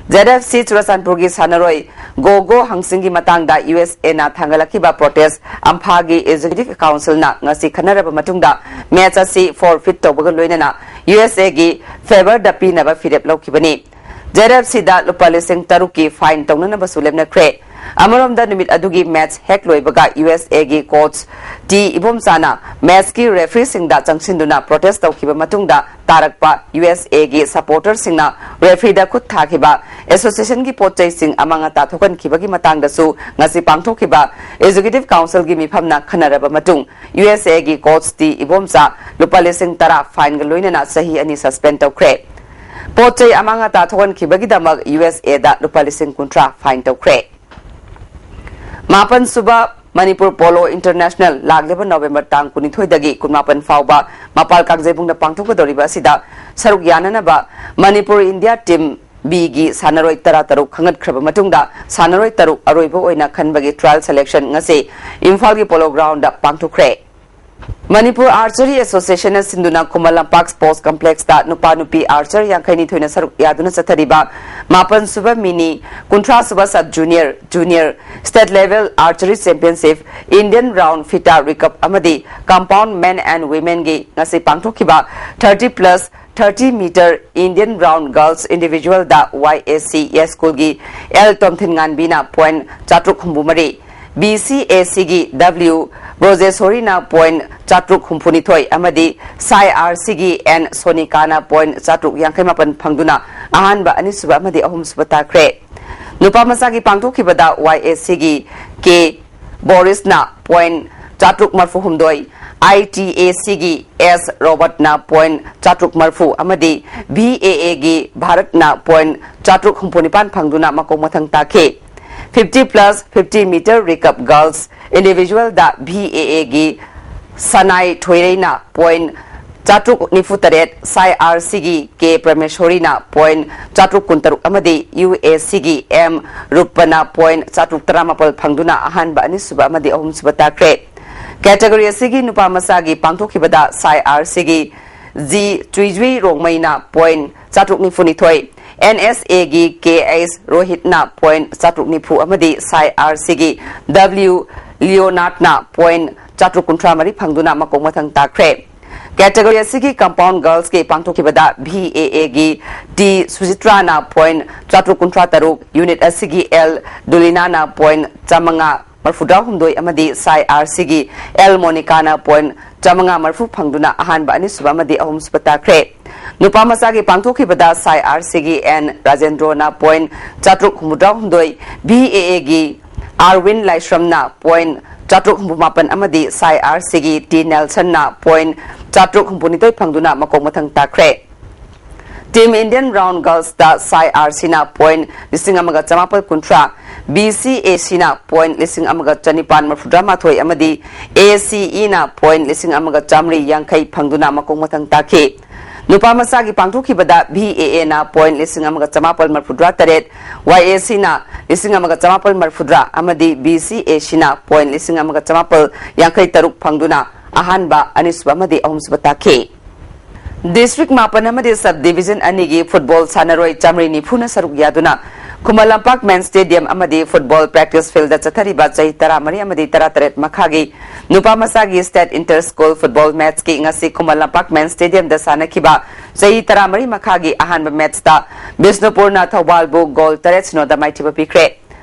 ꯖꯦꯗ ꯑꯦꯐ ꯁꯤ ꯆꯨꯔꯥꯆꯥꯟꯄꯨꯔꯒꯤ ꯁꯥꯟꯅꯔꯣꯏ ꯒꯣꯒꯣ ꯍꯪꯁꯤꯡꯒꯤ ꯃꯇꯥꯡꯗ ꯌꯨ ꯑꯦꯁ ꯑꯦꯅ ꯊꯥꯡꯒꯠꯂꯛꯈꯤꯕ ꯄ꯭ꯔꯣꯇꯦꯁ ꯑꯝꯐꯥꯒꯤ ꯑꯦꯛꯖꯤꯀ꯭ꯌꯨꯇꯤꯚ ꯀꯥꯎꯟꯁꯤꯜꯅ ꯉꯁꯤ ꯈꯟꯅꯔꯕ ꯃꯇꯨꯡꯗ ꯃꯦꯆ ꯑꯁꯤ ꯐꯣꯔꯐꯤꯠ ꯇꯧꯕꯒ ꯂꯣꯏꯅꯅ ꯌꯨ ꯑꯦꯁ ꯑꯦꯒꯤ ꯐꯦꯚꯔꯗ ꯄꯤꯅꯕ ꯐꯤꯔꯦꯞ ꯂꯧꯈꯤꯕꯅꯤ꯫ ꯖꯦꯠ ꯑꯦꯐ ꯁꯤꯗ ꯂꯨꯄꯥ ꯂꯤꯁꯤꯡ ꯇꯔꯨꯛꯀꯤ ꯐꯥꯏꯟ ꯇꯧꯅꯅꯕꯁꯨ ꯂꯦꯞꯅꯈ꯭ꯔꯦ꯫ ꯑꯃꯔꯣꯝꯗ, ꯅꯨꯃꯤꯠ ꯑꯗꯨꯒꯤ ꯃꯦꯆ ꯍꯦꯛ ꯂꯣꯏꯕꯒ ꯌꯨ ꯑꯦꯁ ꯑꯦꯒꯤ ꯀꯣꯆ ꯇꯤ ꯏꯕꯣꯝꯆꯥꯅ ꯃꯦꯆꯀꯤ ꯔꯦꯐ꯭ꯔꯤꯁꯤꯡꯗ ꯆꯪꯁꯤꯟꯗꯨꯅ ꯄ꯭ꯔꯣꯇꯦꯁ ꯇꯧꯈꯤꯕ ꯃꯇꯨꯡꯗ ꯇꯥꯔꯛꯄ ꯌꯨ ꯑꯦꯁ ꯑꯦꯒꯤ ꯁꯄꯣꯔꯇꯔꯁꯤꯡꯅ ꯔꯦꯐ꯭ꯔꯤꯗ ꯈꯨꯠ ꯊꯥꯈꯤꯕ ꯑꯦꯁꯣꯁꯤꯌꯦꯁꯟꯒꯤ ꯄꯣꯠ ꯆꯩꯁꯤꯡ ꯑꯃꯥꯡ ꯑꯇꯥ ꯊꯣꯛꯍꯟꯈꯤꯕꯒꯤ ꯃꯇꯥꯡꯗꯁꯨ ꯉꯁꯤ ꯄꯥꯡꯊꯣꯛꯈꯤꯕ ꯑꯦꯛꯖꯤꯀ꯭ꯌꯨꯇꯤꯚ ꯀꯥꯎꯟꯁꯤꯜꯒꯤ ꯃꯤꯐꯝꯅ ꯈꯟꯅꯔꯕ ꯃꯇꯨꯡ, ꯌꯨ ꯑꯦꯁ ꯑꯦꯒꯤ ꯀꯣꯆ ꯇꯤ ꯏꯕꯣꯝꯆꯥ ꯂꯨꯄꯥ ꯂꯤꯁꯤꯡ ꯇꯔꯥ ꯐꯥꯏꯟꯒ ꯂꯣꯏꯅꯅ ꯆꯍꯤ ꯑꯅꯤ ꯁꯁꯄꯦꯟ ꯇꯧꯈ꯭ꯔꯦ꯫ ꯄꯣꯠ ꯆꯩ ꯑꯃꯥꯡ ꯑꯇꯥ ꯊꯣꯛꯍꯟꯈꯤꯕꯒꯤꯗꯃꯛ ꯌꯨ ꯑꯦꯁ ꯑꯦꯗ ꯂꯨꯄꯥ ꯂꯤꯁꯤꯡ ꯀꯨꯟꯊ꯭ꯔꯥ ꯐꯥꯏꯟ ꯇꯧꯈ꯭ꯔꯦ꯫ ꯃꯥꯄꯟ ꯁꯨꯕ ꯃꯅꯤꯄꯨꯔ ꯄꯣꯂꯣ ꯏꯟꯇꯔꯅꯦꯁꯅꯦꯜ ꯂꯥꯛꯂꯤꯕ ꯅꯣꯕꯦꯝꯕꯔ ꯇꯥꯡ ꯀꯨꯟꯅꯤꯊꯣꯏꯗꯒꯤ ꯀꯨꯟꯃꯥꯄꯟ ꯐꯥꯎꯕ ꯃꯄꯥꯜ ꯀꯥꯡꯖꯩꯕꯨꯡꯗ ꯄꯥꯡꯊꯣꯛꯀꯗꯧꯔꯤꯕ ꯑꯁꯤꯗ ꯁꯔꯨꯛ ꯌꯥꯅꯅꯕ ꯃꯅꯤꯄꯨꯔ ꯏꯟꯗꯤꯌꯥ ꯇꯤꯝ ꯕꯤꯒꯤ ꯁꯥꯟꯅꯔꯣꯏ ꯇꯔꯥ ꯇꯔꯨꯛ ꯈꯟꯒꯠꯈ꯭ꯔꯕ ꯃꯇꯨꯡꯗ ꯁꯥꯟꯅꯔꯣꯏ ꯇꯔꯨꯛ ꯑꯔꯣꯏꯕ ꯑꯣꯏꯅ ꯈꯟꯕꯒꯤ ꯇ꯭ꯔꯥꯌꯦꯜ ꯁꯦꯂꯦꯛꯁꯟ ꯉꯁꯤ ꯏꯝꯐꯥꯜꯒꯤ ꯄꯣꯂꯣ ꯒ꯭ꯔꯥꯎꯟꯗ ꯄꯥꯡꯊꯣꯛꯈ꯭ꯔꯦ꯫ ꯃꯅꯤꯄꯨꯔ ꯑꯥꯔꯆꯔꯤ ꯑꯦꯁꯣꯁꯤꯌꯦꯁꯟꯅ ꯁꯤꯟꯗꯨꯅ ꯈꯨꯃꯟ ꯂꯝꯄꯥꯛ ꯁ꯭ꯄꯣꯔꯠꯁ ꯀꯝꯄ꯭ꯂꯦꯛꯁꯇ ꯅꯨꯄꯥ ꯅꯨꯄꯤ ꯑꯥꯔꯆꯔ ꯌꯥꯡꯈꯩꯅꯤꯊꯣꯏꯅ ꯁꯔꯨꯛ ꯌꯥꯗꯨꯅ ꯆꯠꯊꯔꯤꯕ ꯃꯥꯄꯟ ꯁꯨꯕ ꯃꯤꯅꯤ, ꯀꯨꯟꯊ꯭ꯔꯥ sub sub junior, junior state level archery championship, Indian round FITA recurve ꯑꯃꯗꯤ ꯀꯝꯄꯥꯎꯟ ꯃꯦꯟ ꯑꯦꯟ ꯋꯤꯃꯦꯟꯒꯤ ꯉꯁꯤ ꯄꯥꯡꯊꯣꯛꯈꯤꯕ thirty plus thirty metre Indian round girls ꯏꯟꯗꯤꯚꯤꯖꯨꯋꯦꯜꯗ ꯋꯥꯏ ꯑꯦꯁ ꯁꯤ ꯌꯥꯏꯁ꯭ꯀꯨꯜꯒꯤ ꯑꯦꯜ ꯇꯣꯝꯊꯤꯟꯉꯥꯟꯕꯤꯅ ꯄꯣꯏꯟ ꯆꯥꯇ꯭ꯔꯨꯛ ꯍꯨꯝꯐꯨ ꯃꯔꯤ, ꯕꯤ ꯁꯤ ꯑꯦ ꯁꯤꯒꯤ ꯗꯕ꯭ꯂꯤꯎ ꯕ꯭ꯔꯣꯖꯦꯁꯣꯔꯤꯅ ꯄꯣꯏꯟ ꯆꯥꯇ꯭ꯔꯨꯛ ꯍꯨꯝꯐꯨꯅꯤꯊꯣꯏ ꯑꯃꯗꯤ ꯁꯥꯏ ꯑꯥꯔ ꯁꯤꯒꯤ ꯑꯦꯟ ꯁꯣꯅꯤꯀꯥꯅ ꯄꯣꯏꯟ ꯆꯥꯇ꯭ꯔꯨꯛ ꯌꯥꯡꯈꯩ ꯃꯥꯄꯟ ꯐꯪꯗꯨꯅ ꯑꯍꯥꯟꯕ, ꯑꯅꯤꯁꯨꯕ ꯑꯃꯗꯤ ꯑꯍꯨꯝꯁꯨꯕ ꯇꯥꯈ꯭ꯔꯦ꯫ ꯅꯨꯄꯥ ꯃꯆꯥꯒꯤ ꯄꯥꯡꯊꯣꯛꯈꯤꯕꯗ ꯋꯥꯏ ꯑꯦꯁ ꯁꯤꯒꯤ ꯀꯦ ꯕꯣꯔꯤꯁꯅ ꯄꯣꯏꯟ ꯆꯥꯇ꯭ꯔꯨꯛ ꯃꯔꯐꯨ ꯍꯨꯝꯗꯣꯏ, ꯑꯥꯏ ꯇꯤ ꯑꯦ ꯁꯤꯒꯤ ꯑꯦꯁ ꯔꯣꯕꯔꯠꯅ ꯄꯣꯏꯟ ꯆꯥꯇ꯭ꯔꯨꯛ ꯃꯔꯐꯨ ꯑꯃꯗꯤ ꯚꯤ ꯑꯦ ꯑꯦꯒꯤ ꯚꯥꯔꯠꯅ ꯄꯣꯏꯟ ꯆꯥꯇ꯭ꯔꯨꯛ ꯍꯨꯝꯐꯨ ꯅꯤꯄꯥꯟ ꯐꯪꯗꯨꯅ ꯃꯀꯣꯛ ꯃꯊꯪ ꯇꯥꯈꯤ꯫ Fifty plus fifty metre recurve girls ꯏꯟꯗꯤꯚꯤꯖꯨꯋꯦꯜꯗ ꯚꯤ ꯑꯦ ꯑꯦꯒꯤ ꯁꯅꯥꯏ ꯊꯣꯏꯔꯩꯅ ꯄꯣꯏꯟ ꯆꯥꯇ꯭ꯔꯨꯛ ꯅꯤꯐꯨ ꯇꯔꯦꯠ, ꯁꯥꯏ ꯑꯥꯔ ꯁꯤꯒꯤ ꯀꯦ ꯄ꯭ꯔꯃꯦꯁꯣꯔꯤꯅ ꯄꯣꯏꯟ ꯆꯥꯇ꯭ꯔꯨꯛ ꯀꯨꯟꯇꯔꯨꯛ ꯑꯃꯗꯤ ꯌꯨ ꯑꯦꯁ ꯁꯤꯒꯤ ꯑꯦꯝ ꯔꯨꯞꯄꯅ ꯄꯣꯏꯟ ꯆꯥꯇ꯭ꯔꯨꯛ ꯇꯔꯥꯃꯥꯄꯜ ꯐꯪꯗꯨꯅ ꯑꯍꯥꯟꯕ, ꯑꯅꯤꯁꯨꯕ ꯑꯃꯗꯤ ꯑꯍꯨꯝꯁꯨꯕ ꯇꯥꯈ꯭ꯔꯦ꯫ ꯀꯦꯇꯒꯣꯔꯤ ꯑꯁꯤꯒꯤ ꯅꯨꯄꯥ ꯃꯆꯥꯒꯤ ꯄꯥꯡꯊꯣꯛꯈꯤꯕꯗ ꯁꯥꯏ ꯑꯥꯔ ꯁꯤꯒꯤ ꯖꯤ ꯆꯨꯏꯖꯨꯏ ꯔꯣꯡꯃꯩꯅ ꯄꯣꯏꯟ ꯆꯥꯇ꯭ꯔꯨꯛ ꯅꯤꯐꯨꯅꯤꯊꯣꯏ, ꯑꯦꯟ ꯑꯦꯁ ꯑꯦꯒꯤ ꯀꯦ ꯑꯩꯆ ꯔꯣꯍꯤꯠꯅ ꯄꯣꯏꯟꯠ ꯆꯥꯇ꯭ꯔꯨꯛ ꯅꯤꯐꯨ ꯑꯃꯗꯤ ꯁꯥꯏ ꯑꯥꯔ ꯁꯤꯒꯤ ꯗꯕ꯭ꯂꯤꯌꯨ ꯂꯤꯑꯣꯅꯥꯔꯠꯅ ꯄꯣꯏꯟꯠ ꯆꯥꯇ꯭ꯔꯨꯛ ꯀꯨꯟꯊ꯭ꯔꯥ ꯃꯔꯤ ꯐꯪꯗꯨꯅ ꯃꯀꯣꯛ ꯃꯊꯪ ꯇꯥꯈ꯭ꯔꯦ꯫ ꯀꯦꯇꯦꯒꯣꯔꯤ ꯑꯁꯤꯒꯤ ꯀꯝꯄꯥꯎꯟ ꯒꯔꯜꯁꯀꯤ ꯄꯥꯡꯊꯣꯛꯈꯤꯕꯗ ꯚꯤ ꯑꯦ ꯑꯦꯒꯤ ꯇꯤ ꯁꯨꯖꯤꯇ꯭ꯔꯥꯅ ꯄꯣꯏꯟꯠ ꯆꯥꯇ꯭ꯔꯨꯛ ꯀꯨꯟꯊ꯭ꯔꯥ ꯇꯔꯨꯛ, ꯌꯨꯅꯤꯠ ꯑꯁꯤꯒꯤ ꯑꯦꯜ ꯗꯨꯂꯤꯅꯥꯅ ꯄꯣꯏꯟꯠ ꯆꯥꯃꯉꯥ ꯃꯔꯐꯨꯇꯔꯥ ꯍꯨꯝꯗꯣꯏ ꯑꯃꯗꯤ ꯁꯥꯏ ꯑꯥꯔ ꯁꯤꯒꯤ ꯑꯦꯜ ꯃꯣꯅꯤꯀꯥꯅ ꯄꯣꯏꯟꯠ ꯆꯥꯃꯉꯥ ꯃꯔꯐꯨ ꯐꯪꯗꯨꯅ ꯑꯍꯥꯟꯕ, ꯑꯅꯤꯁꯨꯕ ꯑꯃꯗꯤ ꯑꯍꯨꯝꯁꯨꯕ ꯇꯥꯈ꯭ꯔꯦ꯫ ꯅꯨꯄꯥ ꯃꯆꯥꯒꯤ ꯄꯥꯡꯊꯣꯛꯈꯤꯕꯗ ꯁꯥꯏ ꯑꯥꯔ ꯁꯤꯒꯤ ꯑꯦꯟ ꯔꯥꯖꯦꯟꯗ꯭ꯔꯣꯅ ꯄꯣꯏꯟꯠ ꯆꯥꯇ꯭ꯔꯨꯛ ꯍꯨꯝꯐꯨꯇꯔꯥ ꯍꯨꯝꯗꯣꯏ, ꯚꯤ ꯑꯦ ꯑꯦꯒꯤ ꯑꯥꯔꯋꯤꯟ ꯂꯥꯏꯁ꯭ꯔꯝꯅ ꯄꯣꯏꯟꯠ ꯆꯥꯇ꯭ꯔꯨꯛ ꯍꯨꯝꯐꯨ ꯃꯥꯄꯟ ꯑꯃꯗꯤ ꯁꯥꯏ ꯑꯥꯔ ꯁꯤꯒꯤ ꯇꯤ ꯅꯦꯜꯁꯟꯅ ꯄꯣꯏꯟꯠ ꯆꯥꯇ꯭ꯔꯨꯛ ꯍꯨꯝꯐꯨꯅꯤꯊꯣꯏ ꯐꯪꯗꯨꯅ ꯃꯀꯣꯛ ꯃꯊꯪ ꯇꯥꯈ꯭ꯔꯦ꯫ ꯇꯤꯝ ꯏꯟꯗꯤꯌꯟ ꯔꯥꯎꯟ ꯒꯔꯜꯁꯇ ꯁꯥꯏ ꯑꯥꯔ ꯁꯤꯅ ꯄꯣꯏꯟꯠ ꯂꯤꯁꯤꯡ ꯑꯃꯒ ꯆꯃꯥꯄꯜ ꯀꯨꯟꯊ꯭ꯔꯥ, ꯕꯤ ꯁꯤ ꯑꯦ ꯁꯤꯅ ꯄꯣꯏꯟꯠ ꯂꯤꯁꯤꯡ ꯑꯃꯒ ꯆꯅꯤꯄꯥꯟ ꯃꯔꯐꯨꯇꯔꯥ ꯃꯥꯊꯣꯏ ꯑꯃꯗꯤ ꯑꯦ ꯁꯤ ꯏꯅ ꯄꯣꯏꯟꯠ ꯂꯤꯁꯤꯡ ꯑꯃꯒ ꯆꯥꯃꯔꯤ ꯌꯥꯡꯈꯩ ꯐꯪꯗꯨꯅ ꯃꯀꯣꯛ ꯃꯊꯪ ꯇꯥꯈꯤ꯫ ꯅꯨꯄꯥ ꯃꯆꯥꯒꯤ ꯄꯥꯡꯊꯣꯛꯈꯤꯕꯗ ꯚꯤ ꯑꯦ ꯑꯦꯅ ꯄꯣꯏꯟꯠ ꯂꯤꯁꯤꯡ ꯑꯃꯒ ꯆꯃꯥꯄꯜ ꯃꯔꯐꯨꯇꯔꯥ ꯇꯔꯦꯠ, ꯋꯥꯏ ꯑꯦ ꯁꯤꯅ ꯂꯤꯁꯤꯡ ꯑꯃꯒ ꯆꯃꯥꯄꯜ ꯃꯔꯐꯨꯇꯔꯥ ꯑꯃꯗꯤ ꯕꯤ ꯁꯤ ꯑꯦ ꯁꯤꯅ ꯄꯣꯏꯟꯠ ꯂꯤꯁꯤꯡ ꯑꯃꯒ ꯆꯃꯥꯄꯜ ꯌꯥꯡꯈꯩ ꯇꯔꯨꯛ ꯐꯪꯗꯨꯅ ꯑꯍꯥꯟꯕ, ꯑꯅꯤꯁꯨꯕ ꯑꯃꯗꯤ ꯑꯍꯨꯝꯁꯨꯕ ꯇꯥꯈꯤ꯫ ꯗꯤꯁꯇ꯭ꯔꯤꯛ ꯃꯥꯄꯟ ꯑꯃꯗꯤ ꯁꯕ ꯗꯤꯚꯤꯖꯟ ꯑꯅꯤꯒꯤ ꯐꯨꯠꯕꯣꯜ ꯁꯥꯟꯅꯔꯣꯏ ꯆꯥꯃꯔꯤ ꯅꯤꯐꯨꯅ ꯁꯔꯨꯛ ꯌꯥꯗꯨꯅ ꯈꯨꯃꯟ ꯂꯝꯄꯥꯛ ꯃꯦꯟ ꯁ꯭ꯇꯦꯗꯤꯌꯝ ꯑꯃꯗꯤ ꯐꯨꯠꯕꯣꯜ ꯄ꯭ꯔꯦꯛꯇꯤꯁ ꯐꯤꯜꯗ ꯆꯠꯊꯔꯤꯕ ꯆꯍꯤ ꯇꯔꯥꯃꯔꯤ ꯑꯃꯗꯤ ꯇꯔꯥꯇꯔꯦꯠ ꯃꯈꯥꯒꯤ ꯅꯨꯄꯥ ꯃꯆꯥꯒꯤ ꯁ꯭ꯇꯦꯠ ꯏꯟꯇꯔ ꯁ꯭ꯀꯨꯜ ꯐꯨꯠꯕꯣꯜ ꯃꯦꯠꯆꯀꯤ ꯉꯁꯤ ꯈꯨꯃꯟ ꯂꯝꯄꯥꯛ ꯃꯦꯟ ꯁ꯭ꯇꯦꯗꯤꯌꯝꯗ ꯁꯥꯟꯅꯈꯤꯕ ꯆꯍꯤ ꯇꯔꯥꯃꯔꯤ ꯃꯈꯥꯒꯤ ꯑꯍꯥꯟꯕ ꯃꯦꯠꯆꯇ ꯕꯤꯁꯅꯨꯄꯨꯔꯅ ꯊꯧꯕꯥꯜꯕꯨ ꯒꯣꯜ ꯇꯔꯦꯠ ꯁꯤꯅꯣꯗ ꯃꯥꯏꯊꯤꯕ ꯄꯤꯈ꯭ꯔꯦ꯫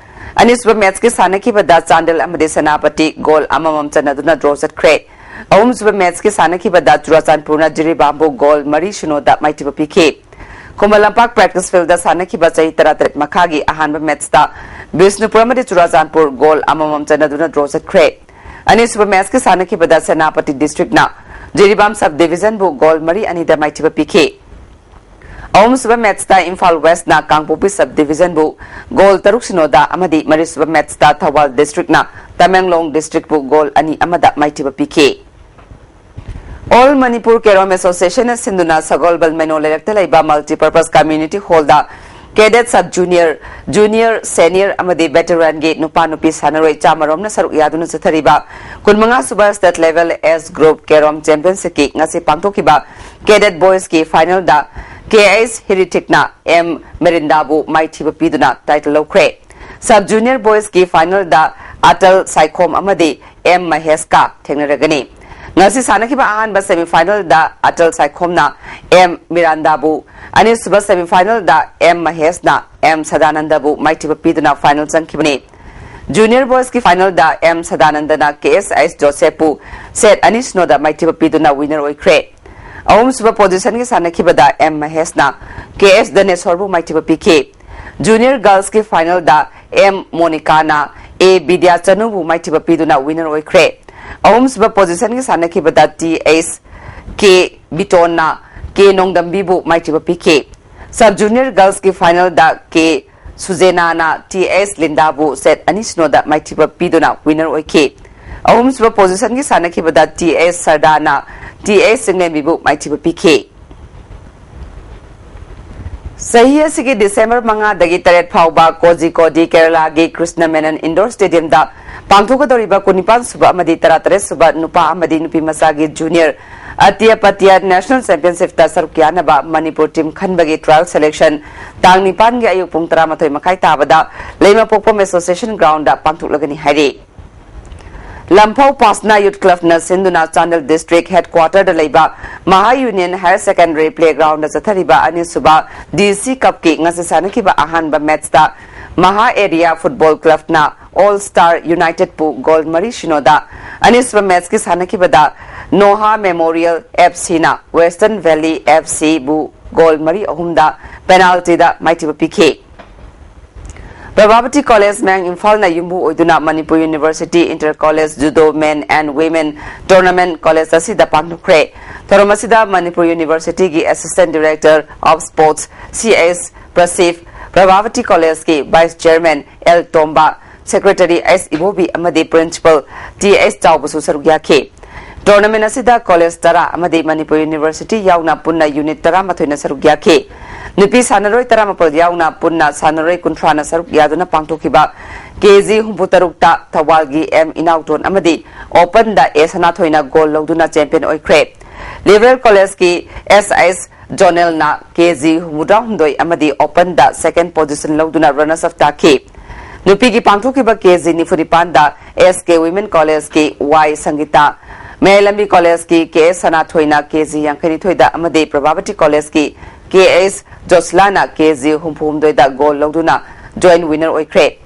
ꯑꯅꯤꯁꯨꯕ ꯃꯦꯠꯆꯀꯤ ꯁꯥꯟꯅꯈꯤꯕꯗ ꯆꯥꯟꯗꯦꯜ ꯑꯃꯗꯤ ꯁꯦꯅꯥꯄꯇꯤ ꯒꯣꯜ ꯑꯃꯃꯝ ꯆꯟꯅꯗꯨꯅ ꯗ꯭ꯔꯣ ꯆꯠꯈ꯭ꯔꯦ꯫ ꯑꯍꯨꯝꯁꯨꯕ ꯃꯦꯠꯆꯀꯤ ꯁꯥꯟꯅꯈꯤꯕꯗ ꯆꯨꯔꯥꯆꯥꯟꯄꯨꯔꯅ ꯖꯤꯔꯤꯕꯥꯝꯕꯨ ꯒꯣꯜ ꯃꯔꯤ ꯁꯤꯅꯣꯗ ꯃꯥꯏꯊꯤꯕ ꯄꯤꯈꯤ꯫ ꯈꯨꯃꯟ ꯂꯝꯄꯥꯛ ꯄ꯭ꯔꯦꯛꯇꯤꯁ ꯐꯤꯜꯗ ꯁꯥꯟꯅꯈꯤꯕ ꯆꯍꯤ ꯇꯔꯥꯇꯔꯦꯠ ꯃꯈꯥꯒꯤ ꯑꯍꯥꯟꯕ ꯃꯦꯠꯆꯇ ꯕꯤꯁꯅꯨꯄꯨꯔ ꯑꯃꯗꯤ ꯆꯨꯔꯥꯆꯥꯟꯄꯨꯔ ꯒꯣꯜ ꯑꯃꯃꯝ ꯆꯟꯅꯗꯨꯅ ꯗ꯭ꯔꯣ ꯆꯠꯈ꯭ꯔꯦ꯫ ꯑꯅꯤꯁꯨꯕ ꯃꯦꯠꯆꯀꯤ ꯁꯥꯟꯅꯈꯤꯕꯗ ꯁꯦꯅꯥꯄꯇꯤ ꯗꯤꯁꯇ꯭ꯔꯤꯛꯅ ꯖꯤꯔꯤꯕꯥꯝ ꯁꯕ ꯗꯤꯚꯤꯖꯟꯕꯨ ꯒꯣꯜ ꯃꯔꯤ ꯑꯅꯤꯗ ꯃꯥꯏꯊꯤꯕ ꯄꯤꯈꯤ꯫ ꯑꯍꯨꯝꯁꯨꯕ ꯃꯦꯠꯆꯇ ꯏꯝꯐꯥꯜ ꯋꯦꯁꯅ ꯀꯥꯡꯄꯣꯛꯄꯤ ꯁꯕ ꯗꯤꯚꯤꯖꯟꯕꯨ ꯒꯣꯜ ꯇꯔꯨꯛ ꯁꯤꯅꯣꯗ ꯑꯃꯗꯤ ꯃꯔꯤꯁꯨꯕ ꯃꯦꯠꯆꯇ ꯊꯧꯕꯥꯜ ꯗꯤꯁꯇ꯭ꯔꯤꯛꯅ ꯇꯃꯦꯡꯂꯣꯡ ꯗꯤꯁꯇ꯭ꯔꯤꯛꯄꯨ ꯒꯣꯜ ꯑꯅꯤ ꯑꯃꯗ ꯃꯥꯏꯊꯤꯕ ꯄꯤꯈꯤ꯫ ꯑꯣꯜ ꯃꯅꯤꯄꯨꯔ ꯀꯦꯔꯣꯝ ꯑꯦꯁꯣꯁꯤꯌꯦꯁꯟꯅ ꯁꯤꯟꯗꯨꯅ ꯁꯒꯣꯜꯕꯜ ꯃꯩꯅꯣ ꯂꯩꯔꯛꯇ ꯂꯩꯕ ꯃꯜꯇꯤꯄꯔꯄꯁ ꯀꯝꯃ꯭ꯌꯨꯅꯤꯇꯤ ꯍꯣꯜꯗ cadet, sub junior, junior, senior ꯑꯃꯗꯤ ꯚꯦꯇꯔꯥꯟꯒꯤ ꯅꯨꯄꯥ ꯅꯨꯄꯤ ꯁꯥꯟꯅꯔꯣꯏ ꯆꯥꯃꯔꯣꯝꯅ ꯁꯔꯨꯛ ꯌꯥꯗꯨꯅ ꯆꯠꯊꯔꯤꯕ ꯀꯨꯟꯃꯉꯥ ꯁꯨꯕ ꯁ꯭ꯇꯦꯠ ꯂꯦꯚꯦꯜ ꯑꯦꯖ ꯒ꯭ꯔꯨꯞ ꯀꯦꯔꯣꯝ ꯆꯦꯝꯄꯤꯌꯟꯁꯤꯞꯀꯤ ꯉꯁꯤ ꯄꯥꯡꯊꯣꯛꯈꯤꯕ ꯀꯦꯗꯦꯠ ꯕꯣꯏꯁꯀꯤ ꯐꯥꯏꯅꯦꯜꯗ ꯀꯦ ꯑꯩꯆ ꯍꯤꯔꯤꯊꯤꯛꯅ ꯑꯦꯝ ꯃꯦꯔꯤꯟꯗꯥꯕꯨ ꯃꯥꯏꯊꯤꯕ ꯄꯤꯗꯨꯅ title ꯂꯧꯈ꯭ꯔꯦ꯫ Sub Junior Boys ꯀꯤ final ꯗ ꯑꯇꯜ ꯁꯥꯏꯈꯣꯝ ꯑꯃꯗꯤ ꯑꯦꯝ ꯃꯍꯦꯁꯀ ꯊꯦꯡꯅꯔꯒꯅꯤ꯫ ꯉꯁꯤ ꯁꯥꯟꯅꯈꯤꯕ ꯑꯍꯥꯟꯕ semi final ꯗ ꯑꯇꯜ ꯁꯥꯏꯈꯣꯝꯅ ꯑꯦꯝ ꯃꯤꯔꯥꯟꯗꯥꯕꯨ, ꯑꯅꯤꯁꯨꯕ semi final ꯗ ꯑꯦꯝ ꯃꯍꯦꯁꯅ ꯑꯦꯝ ꯁꯗꯥꯅꯟꯗꯕꯨ ꯃꯥꯏꯊꯤꯕ ꯄꯤꯗꯨꯅ final ꯆꯪꯈꯤꯕꯅꯤ꯫ Junior Boys ꯀꯤ final ꯗ ꯑꯦꯝ ꯁꯗꯥꯅꯟꯗꯅ ꯀꯦ ꯑꯦꯁ ꯑꯩꯆ ꯖꯣꯁꯦꯐꯄꯨ set ꯑꯅꯤ ꯁꯤꯅꯣꯗ ꯃꯥꯏꯊꯤꯕ ꯄꯤꯗꯨꯅ winner ꯑꯣꯏꯈ꯭ꯔꯦ꯫ ꯑꯍꯨꯝꯁꯨꯕ position ꯒꯤ ꯁꯥꯟꯅꯈꯤꯕꯗ ꯑꯦꯝ ꯃꯍꯦꯁꯅ ꯀꯦ ꯑꯦꯁ ꯗꯅꯦꯁꯣꯔꯕꯨ ꯃꯥꯏꯊꯤꯕ ꯄꯤꯈꯤ꯫ Junior Girls ꯀꯤ final ꯗ ꯑꯦꯝ ꯃꯣꯅꯤꯀꯥꯅ ꯑꯦ ꯕꯤꯗ꯭ꯌꯥꯆꯅꯨꯕꯨ ꯃꯥꯏꯊꯤꯕ ꯄꯤꯗꯨꯅ winner ꯑꯣꯏꯈ꯭ꯔꯦ꯫ ꯑꯍꯨꯝꯁꯨꯕ position ꯒꯤ ꯁꯥꯟꯅꯈꯤꯕꯗ ꯇꯤ ꯑꯦꯁ ꯀꯦ ꯕꯤꯇꯣꯟꯅ ꯀꯦ ꯅꯣꯡꯗꯝꯕꯤꯕꯨ ꯃꯥꯏꯊꯤꯕ ꯄꯤꯈꯤ꯫ Sub Junior Girls ꯀꯤ final ꯗ ꯀꯦ ꯁꯨꯖꯦꯅꯥꯅ ꯇꯤ ꯑꯦꯁ ꯂꯤꯟꯗꯥꯕꯨ set ꯑꯅꯤ ꯁꯤꯅꯣꯗ ꯃꯥꯏꯊꯤꯕ ꯄꯤꯗꯨꯅ winner ꯑꯣꯏꯈꯤ꯫ ꯑꯍꯨꯝꯁꯨꯕ position ꯒꯤ ꯁꯥꯟꯅꯈꯤꯕꯗ ꯇꯤ ꯑꯦꯁ ꯁꯔꯗꯥꯅ ꯇꯤ ꯑꯦꯁ ꯆꯤꯡꯂꯦꯝꯕꯤꯕꯨ ꯃꯥꯏꯊꯤꯕ ꯄꯤꯈꯤ꯫ ꯆꯍꯤ ꯑꯁꯤꯒꯤ December ꯃꯉꯥꯗꯒꯤ ꯇꯔꯦꯠ ꯐꯥꯎꯕ ꯀꯣꯖꯤꯀꯣꯗꯤ, ꯀꯦꯔꯂꯥꯒꯤ ꯀ꯭ꯔꯤꯁꯅ ꯃꯦꯅꯟ Indoor Stadium ꯗ ꯄꯥꯡꯊꯣꯛꯀꯗꯧꯔꯤꯕ ꯀꯨꯟꯅꯤꯄꯥꯟ ꯁꯨꯕ ꯑꯃꯗꯤ ꯇꯔꯥꯇꯔꯦꯠ ꯁꯨꯕ ꯅꯨꯄꯥ ꯑꯃꯗꯤ ꯅꯨꯄꯤ ꯃꯆꯥꯒꯤ Junior ꯑꯇꯤꯌꯥ ꯄꯇꯤꯌꯥ National Championship ꯇ ꯁꯔꯨꯛ ꯌꯥꯅꯕ ꯃꯅꯤꯄꯨꯔ team ꯈꯟꯕꯒꯤ trial selection ꯇꯥꯡ ꯅꯤꯄꯥꯟꯒꯤ ꯑꯌꯨꯛ ꯄꯨꯡ ꯇꯔꯥꯃꯥꯊꯣꯏ ꯃꯈꯥꯏ ꯇꯥꯕꯗ ꯂꯩꯃꯄꯣꯛꯄꯝ Association Ground ꯗ ꯄꯥꯡꯊꯣꯛꯂꯒꯅꯤ ꯍꯥꯏꯔꯤ꯫ ꯂꯝꯐꯧ ꯄꯥꯁꯅꯥ Youth Club ꯅ ꯁꯤꯟꯗꯨꯅ ꯆꯥꯟꯗꯦꯜ District Headquarter ꯗ ꯂꯩꯕ ꯃꯍꯥ Union Higher Secondary Playground ꯗ ꯆꯠꯊꯔꯤꯕ ꯑꯅꯤꯁꯨꯕ ꯗꯤ ꯁꯤ Cup ꯀꯤ ꯉꯁꯤ ꯁꯥꯟꯅꯈꯤꯕ ꯑꯍꯥꯟꯕ match ꯇ ꯃꯍꯥ Area Football Club ꯅ All Star United ꯄꯨ goal ꯃꯔꯤ ꯁꯤꯅꯣꯗ, ꯑꯅꯤꯁꯨꯕ match ꯀꯤ ꯁꯥꯟꯅꯈꯤꯕꯗ ꯅꯣꯍꯥ Memorial F C ꯅ Western Valley F C ꯕꯨ goal ꯃꯔꯤ ꯑꯍꯨꯝꯗ penalty ꯗ ꯃꯥꯏꯊꯤꯕ ꯄꯤꯈꯤ꯫ ꯄ꯭ꯔꯚꯥꯕꯇꯤ College ꯃꯌꯥꯡ ꯏꯝꯐꯥꯜꯅ ꯌꯨꯝꯕꯨ ꯑꯣꯏꯗꯨꯅ Manipur University Inter College Judo Men and Women Tournament college ꯑꯁꯤꯗ ꯄꯥꯡꯊꯣꯛꯈ꯭ꯔꯦ꯫ ꯊꯧꯔꯝ ꯑꯁꯤꯗ ꯃꯅꯤꯄꯨꯔ University ꯒꯤ Assistant Director of Sports C S ꯄ꯭ꯔꯁꯤꯐ, ꯄ꯭ꯔꯚꯥꯕꯇꯤ College ꯀꯤ Vice Chairman L Tomba, Secretary S Ibobi ꯑꯃꯗꯤ Principal ꯇꯤ ꯑꯦꯁ ꯆꯥꯎꯕꯁꯨ ꯁꯔꯨꯛ ꯌꯥꯈꯤ꯫ Tournament ꯑꯁꯤꯗ college ꯇꯔꯥ ꯑꯃꯗꯤ ꯃꯅꯤꯄꯨꯔ University ꯌꯥꯎꯅ ꯄꯨꯟꯅ unit ꯇꯔꯥꯃꯥꯊꯣꯏꯅ ꯁꯔꯨꯛ ꯌꯥꯈꯤ꯫ ꯅꯨꯄꯤ ꯁꯥꯟꯅꯔꯣꯏ ꯇꯔꯥꯃꯥꯄꯜ ꯌꯥꯎꯅ ꯄꯨꯟꯅ ꯁꯥꯟꯅꯔꯣꯏ ꯀꯨꯟꯊ꯭ꯔꯥꯅ ꯁꯔꯨꯛ ꯌꯥꯗꯨꯅ ꯄꯥꯡꯊꯣꯛꯈꯤꯕ ꯀꯦ ꯖꯤ ꯍꯨꯝꯐꯨ ꯇꯔꯨꯛꯇ ꯊꯧꯕꯥꯜꯒꯤ ꯑꯦꯝ ꯏꯅꯥꯎꯇꯣꯟ ꯑꯃꯗꯤ open ꯗ ꯑꯦ ꯁꯅꯥꯊꯣꯏꯅ gold ꯂꯧꯗꯨꯅ champion ꯑꯣꯏꯈ꯭ꯔꯦ꯫ Liberal College ꯀꯤ ꯑꯦꯁ ꯑꯦꯁ ꯖꯣꯅꯦꯜꯅ ꯀꯦ ꯖꯤ ꯍꯨꯝꯐꯨꯇꯔꯥ ꯍꯨꯝꯗꯣꯏ ꯑꯃꯗꯤ ꯑꯣꯄꯟꯗ ꯁꯦꯀꯦꯟ ꯄꯣꯖꯤꯁꯟ ꯂꯧꯗꯨꯅ ꯔꯅꯔꯁ ꯑꯞ ꯇꯥꯈꯤ꯫ ꯅꯨꯄꯤꯒꯤ ꯄꯥꯡꯊꯣꯛꯈꯤꯕ ꯀꯦ ꯖꯤ ꯅꯤꯐꯨ ꯅꯤꯄꯥꯟꯗ ꯑꯦꯁ ꯀꯦ ꯋꯤꯃꯦꯟ ꯀꯣꯂꯦꯖꯀꯤ ꯋꯥꯏ ꯁꯪꯒꯤꯇꯥ, ꯃꯌꯥꯏ ꯂꯝꯕꯤ ꯀꯣꯂꯦꯖꯀꯤ ꯀꯦ ꯑꯦꯁ ꯁꯅꯥꯊꯣꯏꯅ ꯀꯦ ꯖꯤ ꯌꯥꯡꯈꯩꯅꯤꯊꯣꯏꯗ ꯑꯃꯗꯤ ꯄ꯭ꯔꯚꯥꯕꯇꯤ ꯀꯣꯂꯦꯖꯀꯤ ꯀꯦ ꯑꯦꯁ ꯖꯣꯁꯂꯥꯅ ꯀꯦ ꯖꯤ ꯍꯨꯝꯐꯨꯍꯨꯝꯗꯣꯏꯗ ꯒꯣꯜ ꯂꯧꯗꯨꯅ ꯖꯣꯏꯟ ꯋꯤꯅꯔ ꯑꯣꯏꯈ꯭ꯔꯦ꯫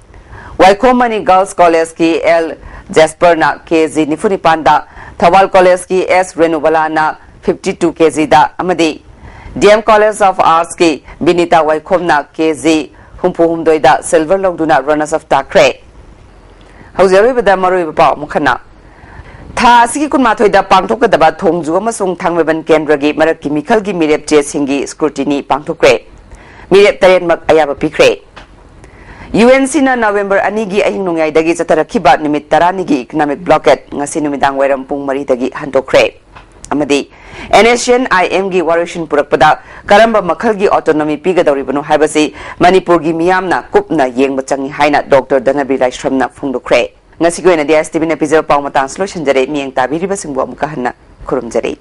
ꯋꯥꯏꯈꯣꯝ ꯃꯅꯤ ꯒꯔꯜꯁ ꯀꯣꯂꯦꯖꯀꯤ ꯑꯦꯜ ꯖꯦꯁꯄꯔꯅ ꯀꯦ ꯖꯤ ꯅꯤꯐꯨ ꯅꯤꯄꯥꯟꯗ, ꯊꯧꯕꯥꯜ ꯀꯣꯂꯦꯖꯀꯤ ꯑꯦꯁ ꯔꯦꯅꯨꯕꯂꯥꯅ ꯐꯤꯐꯇꯤ ꯇꯨ ꯀꯦ ꯖꯤꯗ ꯑꯃꯗꯤ ꯗꯤ ꯑꯦꯝ ꯀꯣꯂꯦꯖ ꯑꯣꯐ ꯑꯥꯔꯠꯁꯀꯤ ꯕꯤꯅꯤꯇꯥ ꯋꯥꯏꯈꯣꯝꯅ ꯀꯦ ꯖꯤ ꯍꯨꯝꯐꯨꯍꯨꯝꯗꯣꯏꯗ ꯁꯤꯜꯚꯔ ꯂꯧꯗꯨꯅ ꯔꯅꯔꯁ ꯑꯞ ꯇꯥꯈ꯭ꯔꯦ꯫ ꯍꯧꯖꯤꯛ ꯑꯔꯣꯏꯕꯗ ꯃꯔꯨꯑꯣꯏꯕ ꯄꯥꯎ ꯑꯃꯨꯛ ꯍꯟꯅ꯫ ꯊꯥ ꯑꯁꯤꯒꯤ ꯀꯨꯟꯃꯥꯊꯣꯏꯗ ꯄꯥꯡꯊꯣꯛꯀꯗꯕ ꯊꯣꯡꯖꯨ ꯑꯃꯁꯨꯡ ꯊꯥꯡꯃꯩꯕꯟ ꯀꯦꯟꯗ꯭ꯔꯒꯤ ꯃꯔꯛꯀꯤ ꯃꯤꯈꯜꯒꯤ ꯃꯤꯔꯦꯞ ꯆꯦꯁꯤꯡꯒꯤ ꯁ꯭ꯀ꯭ꯔꯨꯇꯤꯅꯤ ꯄꯥꯡꯊꯣꯛꯈ꯭ꯔꯦ꯫ ꯃꯤꯔꯦꯞ ꯇꯔꯦꯠꯃꯛ ꯑꯌꯥꯕ ꯄꯤꯈ꯭ꯔꯦ꯫ ꯌꯨ ꯑꯦꯟ ꯁꯤꯅ ꯅꯕꯦꯝꯕꯔ ꯑꯅꯤꯒꯤ ꯑꯍꯤꯡ ꯅꯣꯡꯌꯥꯏꯗꯒꯤ ꯆꯠꯊꯔꯛꯈꯤꯕ ꯅꯨꯃꯤꯠ ꯇꯔꯥꯅꯤꯒꯤ ꯏꯀꯅꯣꯃꯤꯛ ꯕ꯭ꯂꯣꯀꯦꯠ ꯉꯁꯤ ꯅꯨꯃꯤꯗꯥꯡ ꯋꯥꯏꯔꯝ ꯄꯨꯡ ꯃꯔꯤꯗꯒꯤ ꯍꯟꯗꯣꯛꯈ꯭ꯔꯦ꯫ ꯑꯃꯗꯤ ꯑꯦꯟ ꯑꯦꯁ ꯑꯦꯟ ꯑꯥꯏ ꯑꯦꯝꯒꯤ ꯋꯥꯔꯣꯏꯁꯤꯟ ꯄꯨꯔꯛꯄꯗ ꯀꯔꯝꯕ ꯃꯈꯜꯒꯤ ꯑꯣꯇꯣꯅꯣꯃꯤ ꯄꯤꯒꯗꯧꯔꯤꯕꯅꯣ ꯍꯥꯏꯕꯁꯤ ꯃꯅꯤꯄꯨꯔꯒꯤ ꯃꯤꯌꯥꯝꯅ ꯀꯨꯞꯅ ꯌꯦꯡꯕ ꯆꯪꯏ ꯍꯥꯏꯅ ꯗꯣꯛꯇꯔ ꯙꯅꯕꯤꯔ ꯂꯥꯏꯁ꯭ꯔꯝꯅ ꯐꯣꯡꯗꯣꯛꯈ꯭ꯔꯦ꯫ ꯉꯁꯤꯒꯤ ꯑꯣꯏꯅꯗꯤ ꯑꯥꯏ ꯑꯦꯁ ꯇꯤ ꯚꯤꯅ ꯄꯤꯖꯕ ꯄꯥꯎ ꯃꯇꯥꯡꯁꯤ ꯂꯣꯏꯁꯤꯟꯖꯔꯦ꯫ ꯃꯤꯠꯌꯦꯡ ꯇꯥꯕꯤꯔꯤꯕꯁꯤꯡꯕꯨ ꯑꯃꯨꯛꯀ ꯍꯟꯅ ꯈꯨꯔꯨꯝꯖꯔꯤ꯫